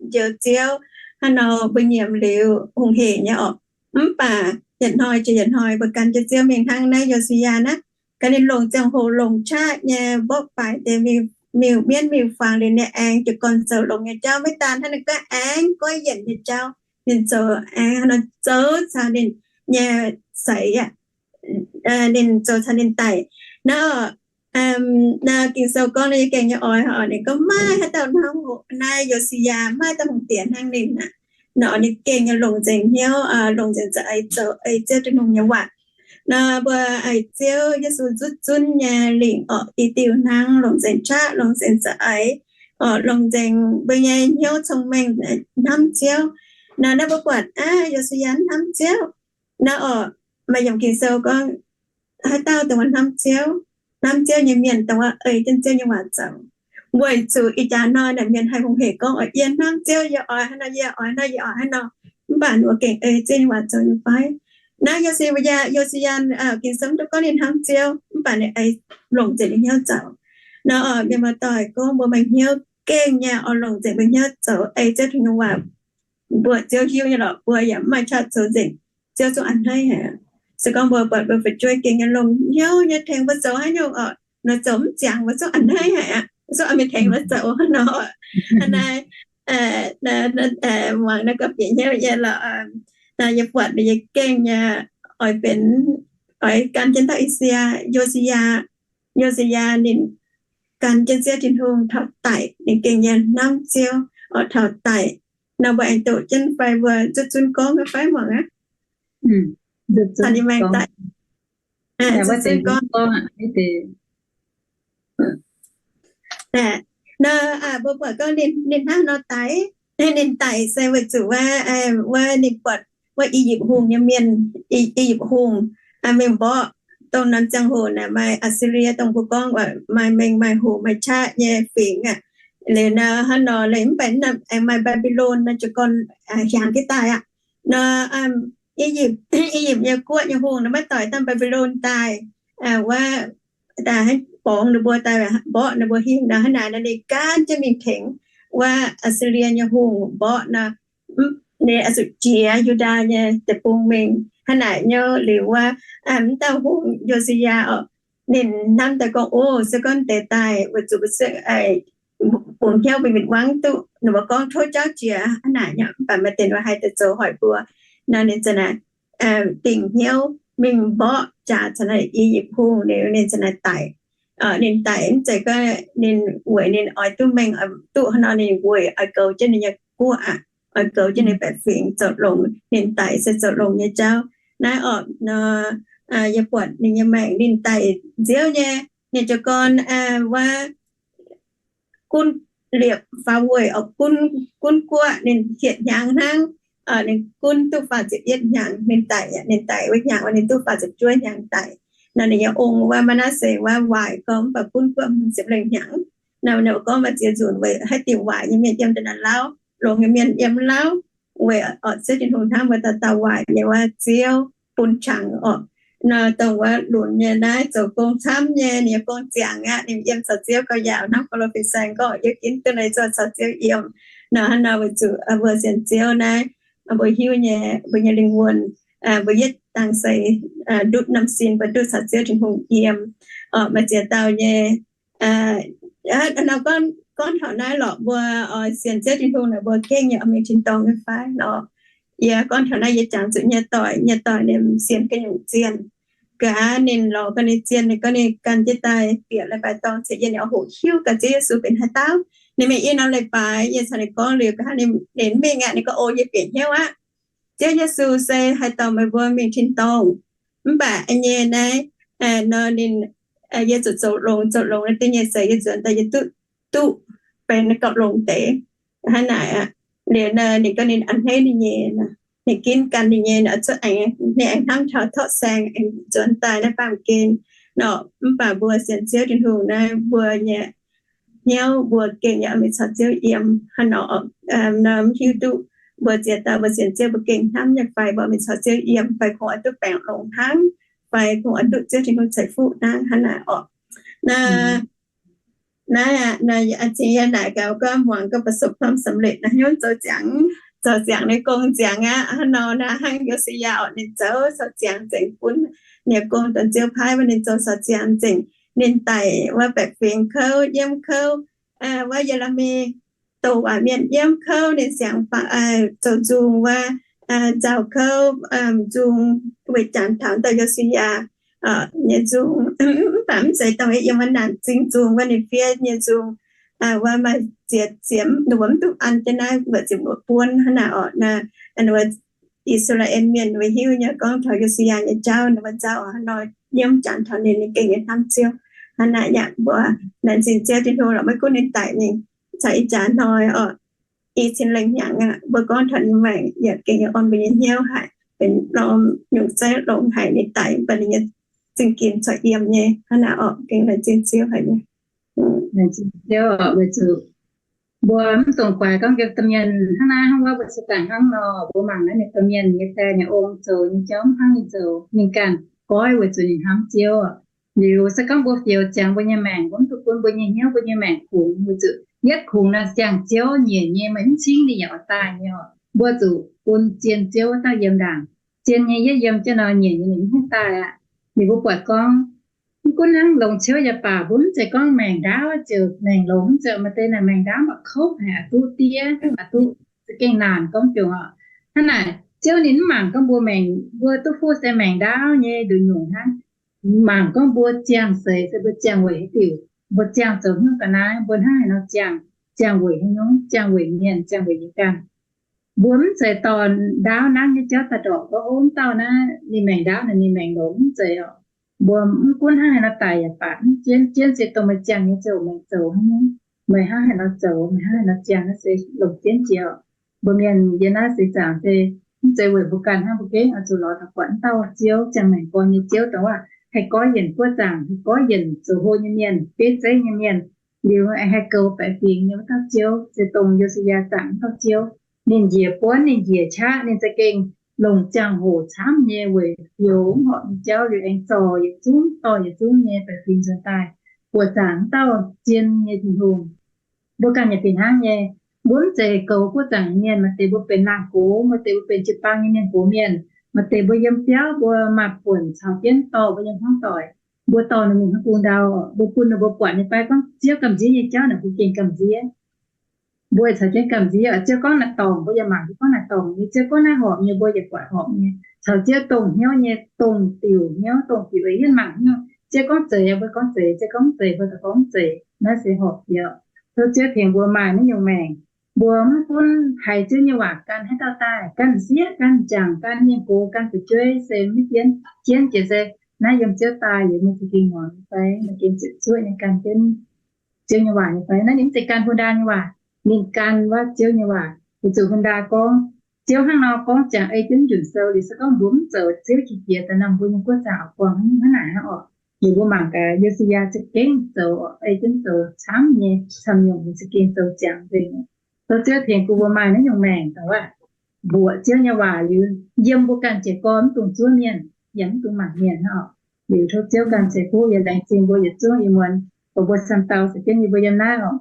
njoux Ziouv. Hnangv nor mbuo nyiemc liuz hungh hec nyei oc. Mv baac yietc hnoi jiex yietc hnoi mbuo gan jienv Ziouv mingh hnangv naaiv Yo^si^yaa naaiv, gaax ninh longc ziangh hoc longc qaqv nyei mborqv baaic deix miuc-mienv miuc-fangx liuz, ninh aengx jiez gorn zoux longx nyei jauv. Maiv daan hnangv, ninh gaav aengx goiv yienc nyei jauv. Ninh zoux aengx nor zoux caux ninh nyei seix aqv. Ninh zoux caux ninh daic. Naaiv, naaiv Ging-Sou gorngv ninh gengh nyei oix, ninh gorngv maiv haaix dauh hnangv naaiv Yo^si^yaa, maiv dauh hungh diex hnangv ninh aqv. Nor ninh gengh nyei longc nzengc hnyouv, longc nzengc za'eix zoux ei Ziouv Tin-Hungh nyei waac. Nor mbuo ei Ziouv Yesu nzutv zunv nyei lingc oc, i diuh hnangv longc nzengc qaqv, longc nzengc za'eix, oc, longc nzengc mbuo nyei hnyouv cong-mengh hnamv Ziouv. Nor naaiv mbuo buatc aqv, Yo^si^yaa hnamv Ziouv. Naaiv oc, maaih yiemc Ging-Sou gorngv, haaix dauh dongh wuov hnamv Ziouv, hnamv Ziouv nyei mienh dongh wuov ei jienv Ziouv nyei waac zoux. Weic zuqc ih jaax hnoi naaic mienh haih hungh hec gorngv, oc, yie hnamv Ziouv, yie oix haaix nor, yie oix haaix nor, yie oix haaix nor, mv baac ninh gengh ei Ziouv nyei waac zoux nyei fai? Naaiv Yo^si^yaa, Yo^si^yaa, Ging-Sou mv duqv gorngv ninh hnamv Ziouv, mv baac ninh ei longc nzengc ninh hnyouv zoux. Nor mienh muoz-doic, gorngv mbuo maaih hnyouv gengh nyei oix longc nzengc mbuo hnyouv zoux ei Ziouv Tin-Hungh waac, mbuo Ziouv hiuv nyei lorqc, mbuo yaac mv maaih qaqv zoux nzengc. Ziouv zungv a'hneiv haic. Se gorngv mbuo buatc mbuo fu'jueiv gengh nyei longc hnyouv nyei tengx mbuo zoux haaix nyungc oc, nor zoux mv ziangx, mbuo zungv a'hneiv haic aqv, zungv oix mingh tengx mbuo zoux nor. Aa, naaiv, muangx naaiv gorngv bieqc hnyouv nyei lorqc. Naaiv yie buatc yie gengh nyei oix benx, oix gan jienv dauh I^saa^yaa, Yo^si^yaa, Yo^si^yaa ninh gan jienv Ziouv Tin-Hungh taux daic, ninh gengh nyei hnamv Ziouv oix taux daic. Nor mbuo aengx doqc jienv fai mbuo nzutv zunv gorngv fai muangx aqv? Ninh maengx daic. Nor, mbuo buatc gorngv ninh, ninh hnangv nor daic, ninh daic se weic zuqc wuov, wuov ninh buatc wuov I^yipv Hungh nyei mienh, I^yipv Hungh mingh mborqv dongh norm ziangh hoc naaic maaih Aa^si^lie, dongh mbuo gorngv maaih mengh maaih hoc maaih qaqv nyei fingx aqv. Liuz nor hnangv nor leiz mv baac aengx maaih Mbaa^mbi^lon nor jiez gorn hiaangx jienv daaih aqv. Nor I^yipv, I^yipv nyei guoqv nyei hungh nor maiv doix dangh Mbaa^mbi^lon daaih, wuov, daaih borngz ninh mbuo, daaih mborqv ninh mbuo hingh nor, hnangv naaic nor ninh gaanv jienv mingh tengx wuov Aa^si^lie nyei hungh mborqv nor, ninh oix zuqc jiex Yu^ndaa nyei deic-bung mingh. Hnangv naaic nyei liuz wuov, mv dauh hungh Yo^si^yaa oc, ninh hnamv daaih gorngv, O, se gorngv deix daaih weic zuqc bungx hnyouv mingh wangv duqv ninh mbuo gorngv tov jauv jiex hnangv naaic nyei, mv baac maaih deix ninh mbuo haih daaih zoux hoic mbuo. Nor ninh za'naaic dingc hnyouv mingh mborqv jaax caux naaiv I^yipv Hungh liuz ninh za'naaic daic. Ninh daic mv zeiz gorngv ninh weic ninh oix duqv mengh, duqv hnangv nor ninh weic oix goux jienv ninh nyei guoqv aqv, oix goux jienv ninh baeqc fingx zoux longx. Ninh daic se zoux longx nyei jauv. Naaiv orqc nor, yie buatc ninh nyei maengc ninh daic nziouv nyei, ninh jiez gorn wuov gunv liepc faaux weic orqc, gunv guoqv ninh hietc hnyangx hnangv. Ninh gunv duqv faah ziepc yietv hnyangx ninh daic, ninh daic wuov hnyangx ninh duqv faah ziepc juov hnyangx daic. Nor ninh nyei ong wuov Maa^naa^se wuov waaic gorngv mv baac gunv guoqv hmz ziepc lengh hnyangx. Nor ninh gorngv maaih ziex nzunc weic haaix diuc waaic nyei mienh yiem nda'naaiv lauv, longx nyei mienh yiem lauv, weic orqc Ziouv Tin-Hungh hnamv wuov dauh dauh waaic nyei wuov Ziouv bun qangx orqc. Nor dongh wuov lunx nyei naaiv zoux gong camv nyei, ninh nyei gong ziangx aqv, ninh yiem caux Ziouv gauh yaauc hnangv Baulo fin-saeng gorngv, yie ginv duqv nor zoux caux Ziouv yiem. Nor hnangv nor weic zuqc mbuo sienx Ziouv naaiv, mbuo hiuv nyei, mbuo nyei lingh wuonh, mbuo yietv dangh seix ndutv norm sin mbuo duqv caux Ziouv Tin-Hungh yiem. Orqc maaih ziex dauh nyei nor gorngv taux naaiv lorqc, mbuo oix sienx Ziouv Tin-Hungh naaic mbuo gengh nyei oix mingh tin-dorngh nyei fai nor? Yie gorngv taux naaiv yie jangx zuqc nyei doic, nyei doic ninh sienx ga'nyungc zienh. Gaax ninh lorz ga'naaiv zienh, ninh gorngv ninh gan jienv daaih bieqc leiz-baaix dorngh ceix yie, ninh oix hoqc hiuv gaax Ziouv Yesu benx haaix dauh. Ninh mingh i norm leiz-baaix, yie caux ninh gorngv liuz, gaax ninh, ninh mingh aqv, ninh gorngv, O, yie bieqc hnyouv aqv. Ziouv Yesu se haih dorh meih mbuo mingh tin-dorngh. Mv baac nyei naaiv nor ninh, yie zuqc zoux longx, zoux longx naaiv deix nyei seix yie nzuonx daaih yie duqv, duqv benx gauh longx deix. Hnangv naaic aqv. Liuz nor ninh gorngv ninh a'hneiv ninh nyei, ninh ginv gan ninh nyei, ninh aengx hnamv taux torqv saeng aengx nzuonx daaih naaiv baamh gen nor. Mv baac mbuo sienx Ziouv Tin-Hungh naaiv, mbuo nyei hnyouv mbuo gengh yaac oix mingh caux Ziouv yiem hnangv nor. Nor mv hiuv duqv mbuo ziex dauh mbuo sienx Ziouv mbuo gengh hnamv nyei fai mbuo mingh caux Ziouv yiem fai kungx oix duqv baengh longx hnangv fai kungx oix duqv Ziouv Tin-Hungh ceix fuqv hnangv hnangv naaic orqc. Naaiv, naaiv aqv, naaiv yie cingx yie naaic gaax gorngv muangx gorngv ประสบความสำเร็จ naaiv hnyouv zoux ziangx, zoux ziangx nyei gong ziangx aqv. Hnangv nor naaiv hnangv Yo^si^yaa orqc ninh zoux caux ziangx nzengc bun ninh nyei gong dongh Ziouv paaiv wuov ninh zoux caux ziangx nzengc. Ninh daic wuov baeqc fingx kouv, yiem kouv, wuov Ye^le^mi doh waac mienh yiem kouv, ninh siangx zoux nzung wuov nzauh kouv, nzung weic janx taux dauh Yo^si^yaa nyei nzung. Mv baac mv zeiz dongh yiem wuov naanc zingh nzung wuov ninh fiev nyei nzung. Wuov maaih ziex ziepc, ninh mbuo mv duqv an jienv naaiv mbuoqc ziepc luoqc buonv hnangv naaic orqc. Ninh mbuo I^saa^laa^en Mienh ninh mbuo hiuv nyei gorngv taux Yo^si^yaa nyei jauv, ninh mbuo nzauh hnangv nor, yiem janx taux ninh, ninh gengh nyei hnamv Ziouv. Hnangv naaic yaac mbuo laengz zingh Ziouv Tin-Hungh lorqc, maiv gunv ninh daic mingh caux ih jaax hnoi orqc, i cin lengh hnyangx aqv, mbuo gorngv taux ninh maengc yaac gengh nyei orn mbuo nyei hnyouv haic, benx norm nyungc zeiv longx haic. Ninh daic mv baac ninh nyei zingh ginx corc yiem nyei. Hnangv naaic orqc, gengh laengz zingh Ziouv haic nyei. Laengz zingh Ziouv orqc, weic zuqc mbuo mv dungx guaix gorngv yiem domh mienh hnangv naaiv hnangv wuov, mbuo se daaih hnangv nor, mbuo mangc naaiv ninh domh mienh nyei die nyei ong zoux nyei jauv mv hnangv ninh zoux. Ninh ganh goiv weic zuqc ninh hnamv Ziouv. Liuz se gorngv mbuo fioux ziangx mbuo nyei maengc, mbuo mv duqv bun mbuo nyei hnyouv, mbuo nyei maengc kungx, weic zuqc yietv kungx naaiv ziangh Ziouv nyiec nyei, meih mv cingv ninh yaac oix daaih nyei oc. Mbuo zuqc bun zien Ziouv wuov dauh yiem ndaangc. Zien nyei yietv yiem jienv nor, nyiec nyei ninh mv haih daaih aqv. Liuz mbuo buatc gorngv, mv gunv hnangv longx ciouv yaac baac, mbuo mv zeiz gorngv maengc ndaauv ziouc maengc longx, mv zeiz. Maaih deix naaic maengc ndaauv mv baac kouv haic, aqc duqv diev, aqc duqv za'gengh naanc gorngv jungx oc. Hnangv naaic Ziouv ninh mv mangc gorngv mbuo maengc, mbuo duqv fuqv se maengc ndaauv nyei nduqc nyungc hnangv. Mangc gorngv mbuo ziangh seix se mbuo ziangh weic haaix diuc, mbuo ziangh zoux hnyouv ga'naaiv, mbuo hnangv haaix nor ziangh, ziangh weic haaix nyungc, ziangh weic mienh, ziangh weic yie ganh. Mbuo mv zeiz dorh ndaauv nangv nyei jauv daaih ndorpc gorngv, O, mv dauh naaiv ninh maengc ndaauv naaic ninh maengc longx, mv zeiz oc. Mbuo mv gunv hnangv haaix nor daic yaac baac, mv jienv, jienv se dongh meih ziangh nyei ziouc meih zoux hnangv nyei. Meih hnangv haaix nor zoux, meih hnangv haaix nor ziangh, naaiv se longc jienv jiex oc. Mbuo mienh yiem naaiv seix zaangc se mv zeiz weic mbuo ganh hnangv, mbuo gengh oix zuqc lorz taux buatc wuov dauh Ziouv, ziangh maengc gorx nyei Ziouv, dongh waac haih gorngv yienc guoqv zaangc, haih gorngv yienc zoux hlo nyei mienh, bieiv zeiv nyei mienh, liuz aengx haih goux baeqc fingx nyei wuov dauh Ziouv, se dongh Yo^si^yaa zaangc wuov dauh Ziouv. Ninh njiec buonv, ninh njiec qaqv, ninh za'gengh longc ziangh hoc camv nyei weic bioux mv horpc nyei jauv liuz aengx zorc yietc zungv dorh yietc zungv nyei baeqc fingx nzuonx daaih buoqc zaangc wuov dauh zien nyei Tin-Hungh. Mbuo ganh yaac fih hnangv nyei. Mbuo mv zeiz goux guoqv zaangc nyei mienh, maaih deix mbuo benx laangh gox, maaih deix mbuo benx jiu-baang nyei mienh gox mienh, maaih deix mbuo yiem biauv mbuo maaih buonc caux jienv dorh mbuo nyei hmuangv doic, mbuo dorh ninh mingh hnangv bung ndau, mbuo bun ninh mbuo buatc nyei fai gorngv Ziouv gamh nziex nyei jauv naaic mbuo gengh gamh nziex. Mbuo caux jienv gamh nziex, Ziouv gorngv naaic dorngc mbuo yaac mangc, Ziouv gorngv naaic dorngc nyei, Ziouv gorngv naaiv horpc nyei mbuo yaac buatc horpc nyei, caux Ziouv dongh hnyouv nyei, dongh diuc hnyouv, dongh diuc eix yienv mangc hnyouv. Ziouv gorngv zeiz mbuo gorngv zeiz, Ziouv gorngv mv zeiz mbuo daaih gorngv mv zeiz, naaiv se horpc bieqc. Tov Ziouv tengx mbuo maaih naaiv nyungc maengc. Mbuo mv gunv haiz Ziouv nyei waac gan haaix dauh daaih, gan sieqv, gan jangc, gan mienh gox, gan fu'jueiv, se mv jienv, jienv jiex se naaiv yiem Ziouv daaih liuz mienh za'gengh muangx nyei fai, maaih gengh ziepc zuoqv nyei gan jienv Ziouv nyei waac nyei fai. Naaiv ninh mv zeiz gan Hun-ndaa nyei waac, ninh gan wuov Ziouv nyei waac. Weic zuqc Hun-ndaa gorngv, Ziouv hnangv nor gorngv ziangx ei jienv njunc sou liuz, se gorngv mbuo mv zoux, Ziouv qiex jiez daaih nor mbuo nyei guoqv zaangc oix buangh hnangv naaic hnangv oc. Liuz mbuo mangc gaax Yo^si^yaa za'gengh zoux, ei jienv zoux camv nyei camv-nyungc, ninh za'gengh zoux ziangx nzengc. Tov Ziouv tengx bun mbuo maaih naaiv nyungc maengc dongh waac mbuoqc Ziouv nyei waac liuz, yiem mbuo ganh jiez gorn mv dungx zuov mienh, yaac mv dungx mangc mienh hnangv oc. Liuz tov Ziouv ganh ceix fuqv yaac laengz zingh mbuo yietc zungv ih muonz, dongh mbuo camv dauh caux jienv yie mbuo yiem naaiv oc.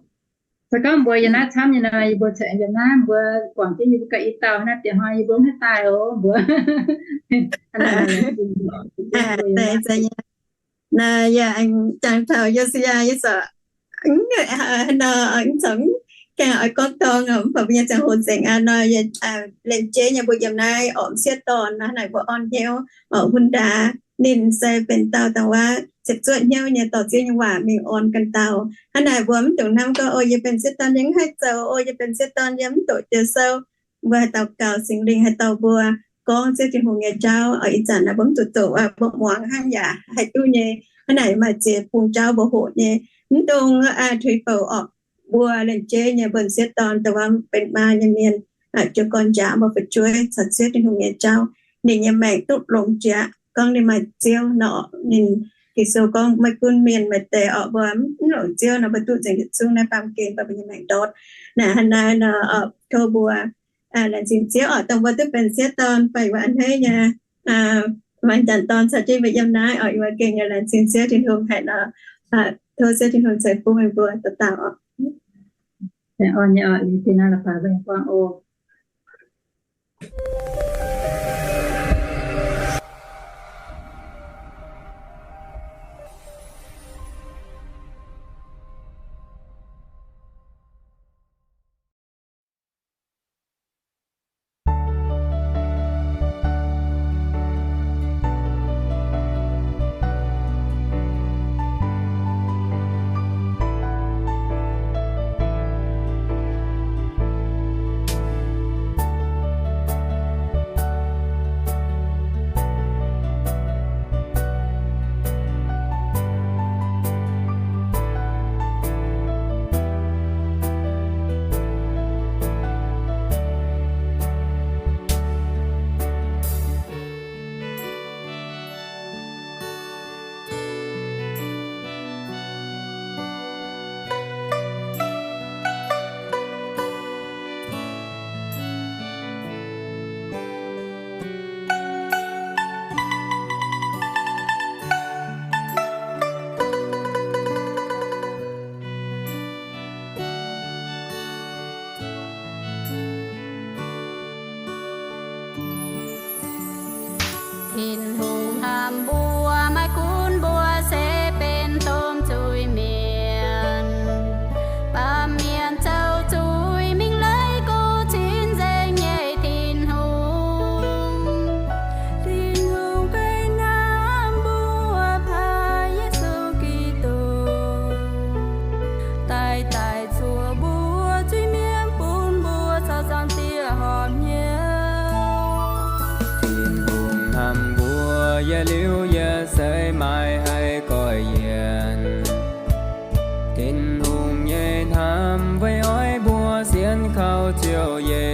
Se gorngv mbuo yiem naaiv camv nyei nor, yie mbuo ceix yiem naaiv, mbuo guangc jienv yie mbuo ganh i dauh naaiv, diex hnoi yie mbuo mv haih daaih oc mbuo. Naaiv yaac aengx jangx taux Yo^si^yaa, yie zorc nor, mv zorc gaengh oix gorngv dorngx, mv baac mbuo nyei ziangh hoc nzengc aqv nor, yie laengz jeiv nyei mbuo yiem naaiv orqc, m'sieqv dorn naaiv naaic mbuo orn hnyouv orqc, Hun-ndaa. Ninh se benx dauh dongh waac ziepc zuoqv hnyouv nyei dorh Ziouv nyei waac mingh orn ganh dauh. Hnangv naaic mbuo mv dungx hnamv gorngv, o, yie benx m'sieqv dorn yie mv haih zoux, o, yie benx m'sieqv dorn yie mv doqc Diex Sou. Mbuo haih daux gaux Singx Lingh haih dorh mbuo gorngv Ziouv Tin-Hungh nyei jauv. Ih zanc naaiv mbuo mv zuqc doqc, mbuo muangx hnangv yaac haih duqv nyei. Hnangv naaic maaih ziex bung jauv mbuo hoqc nyei. Mv dungx tuix bouc orqc. Mbuo laengz jeiv nyei mbuo m'sieqv dorn dongh waac benx maa nyei mienh, jiu gorn njaac mbuo fu'jueiv caux Ziouv Tin-Hungh nyei jauv, ninh nyei maengc duqv longx jiex. Gorngv ninh maaih Ziouv nor, ninh, Ging-Sou gorngv maiv gunv mienh maaih deix orqc, mbuo mv longc Ziouv nor mbuo duqv nzengc yietc zungv naaiv baamh gen baac mbuo nyei maengc ndortv. Naaic hnangv naaiv nor, tov mbuo laengz zingh Ziouv orqc, dongh mbuo duqv benx m'sieqv dorn fai wuov a'hneiv nyei, maaih m'jangc dorn caux jienv mbuo yiem naaiv orqc, yie mbuo gengh laengz zingh Ziouv Tin-Hungh haic nor, tov Ziouv Tin-Hungh ceix fuqv mbuo dauh dauh orqc.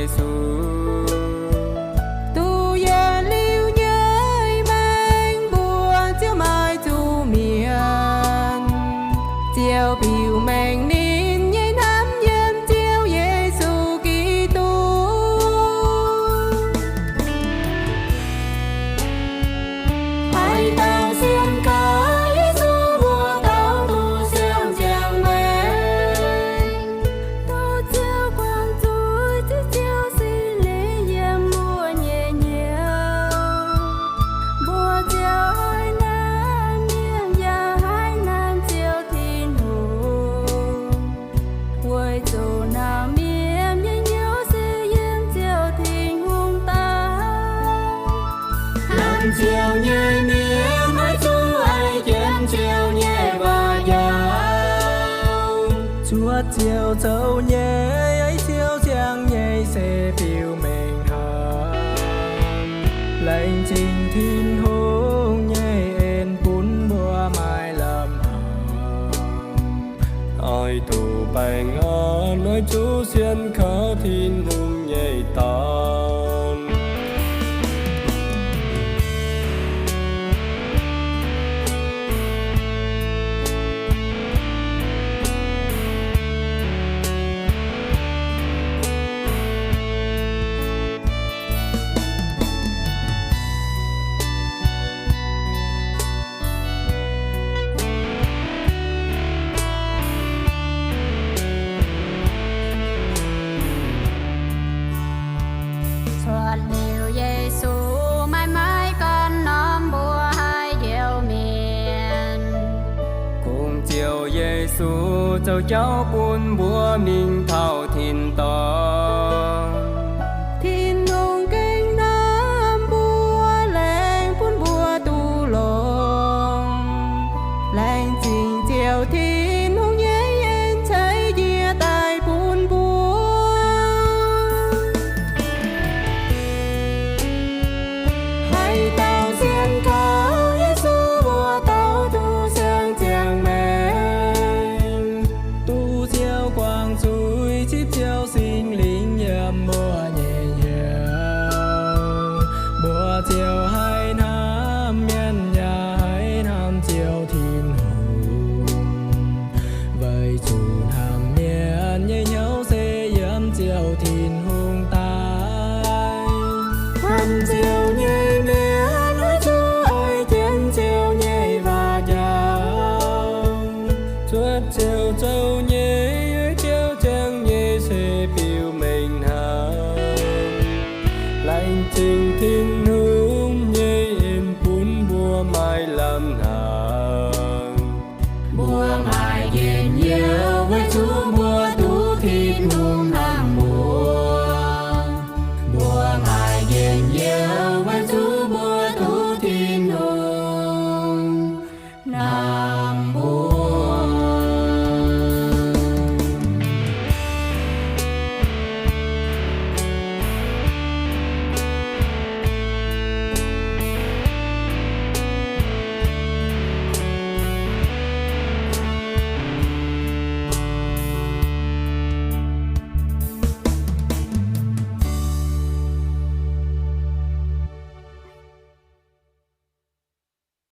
Yesu. Duqv yiem liuz nyei maengc mbuo ziouc maaih zuqc mienh, ziouc biux mengh ninh nyei hnamv yiem Ziouv Yesu Giduc. Haaix dauh sienx kaux Yesu, mbuo dauh duqv siang-ziangh maengc. Duqv Ziouv guangc zuiz, ziouc Ziouv Singx Lingh yiem mbuo nyei hnyouv, mbuo ziouc haih hnamv mienh yaac haih hnamv Ziouv Tin-Hungh. Weic zuqc hnamv mienh nyei hnyouv se yiem Ziouv Tin-Hungh daaih. Hnamv Ziouv nyei mienh maiv zuqc haih jienv Ziouv nyei waac njaaux. Cuotv Ziouv zoux nyei, Ziouv ziangh nyei se biux mengh haic. Laengz zingh Tin-Hungh nyei en bun mbuo maaih lamh hauc, oix duqv baengh orn, oix zuqc sienx kaux Tin-Hungh nyei Dorn. Cuotv liuz Yesu, maaih maiv gorn norm mbuo haih njoux mienh. Kungx Ziouv Yesu zoux jauv bun mbuo mingh taux tin-dorngh. Tin-Hungh gengh hnamv mbuo, laengz bun mbuo duqv longx. Laengz zingh Ziouv Tin-Hungh nyei en ceix njiec daaih bun mbuo. Haaix dauh sienx kaux Yesu, mbuo dauh duqv siang-ziangh maengc. Duqv Ziouv guangc zuiz, zipv Ziouv Singx Lingh yiem mbuo nyei hnyouv, mbuo ziouc haih hnamv mienh yaac haih hnamv Ziouv Tin-Hungh. Weic zuqc hnamv mienh nyei hnyouv se yiem Ziouv Tin-Hungh daaih. Hnamv Ziouv nyei mienh maiv zuqc oix jienv Ziouv nyei waac njaaux. Cuotv Ziouv zoux nyei, Ziouv ziangh nyei se biux mengh haic. Laengz zingh Tin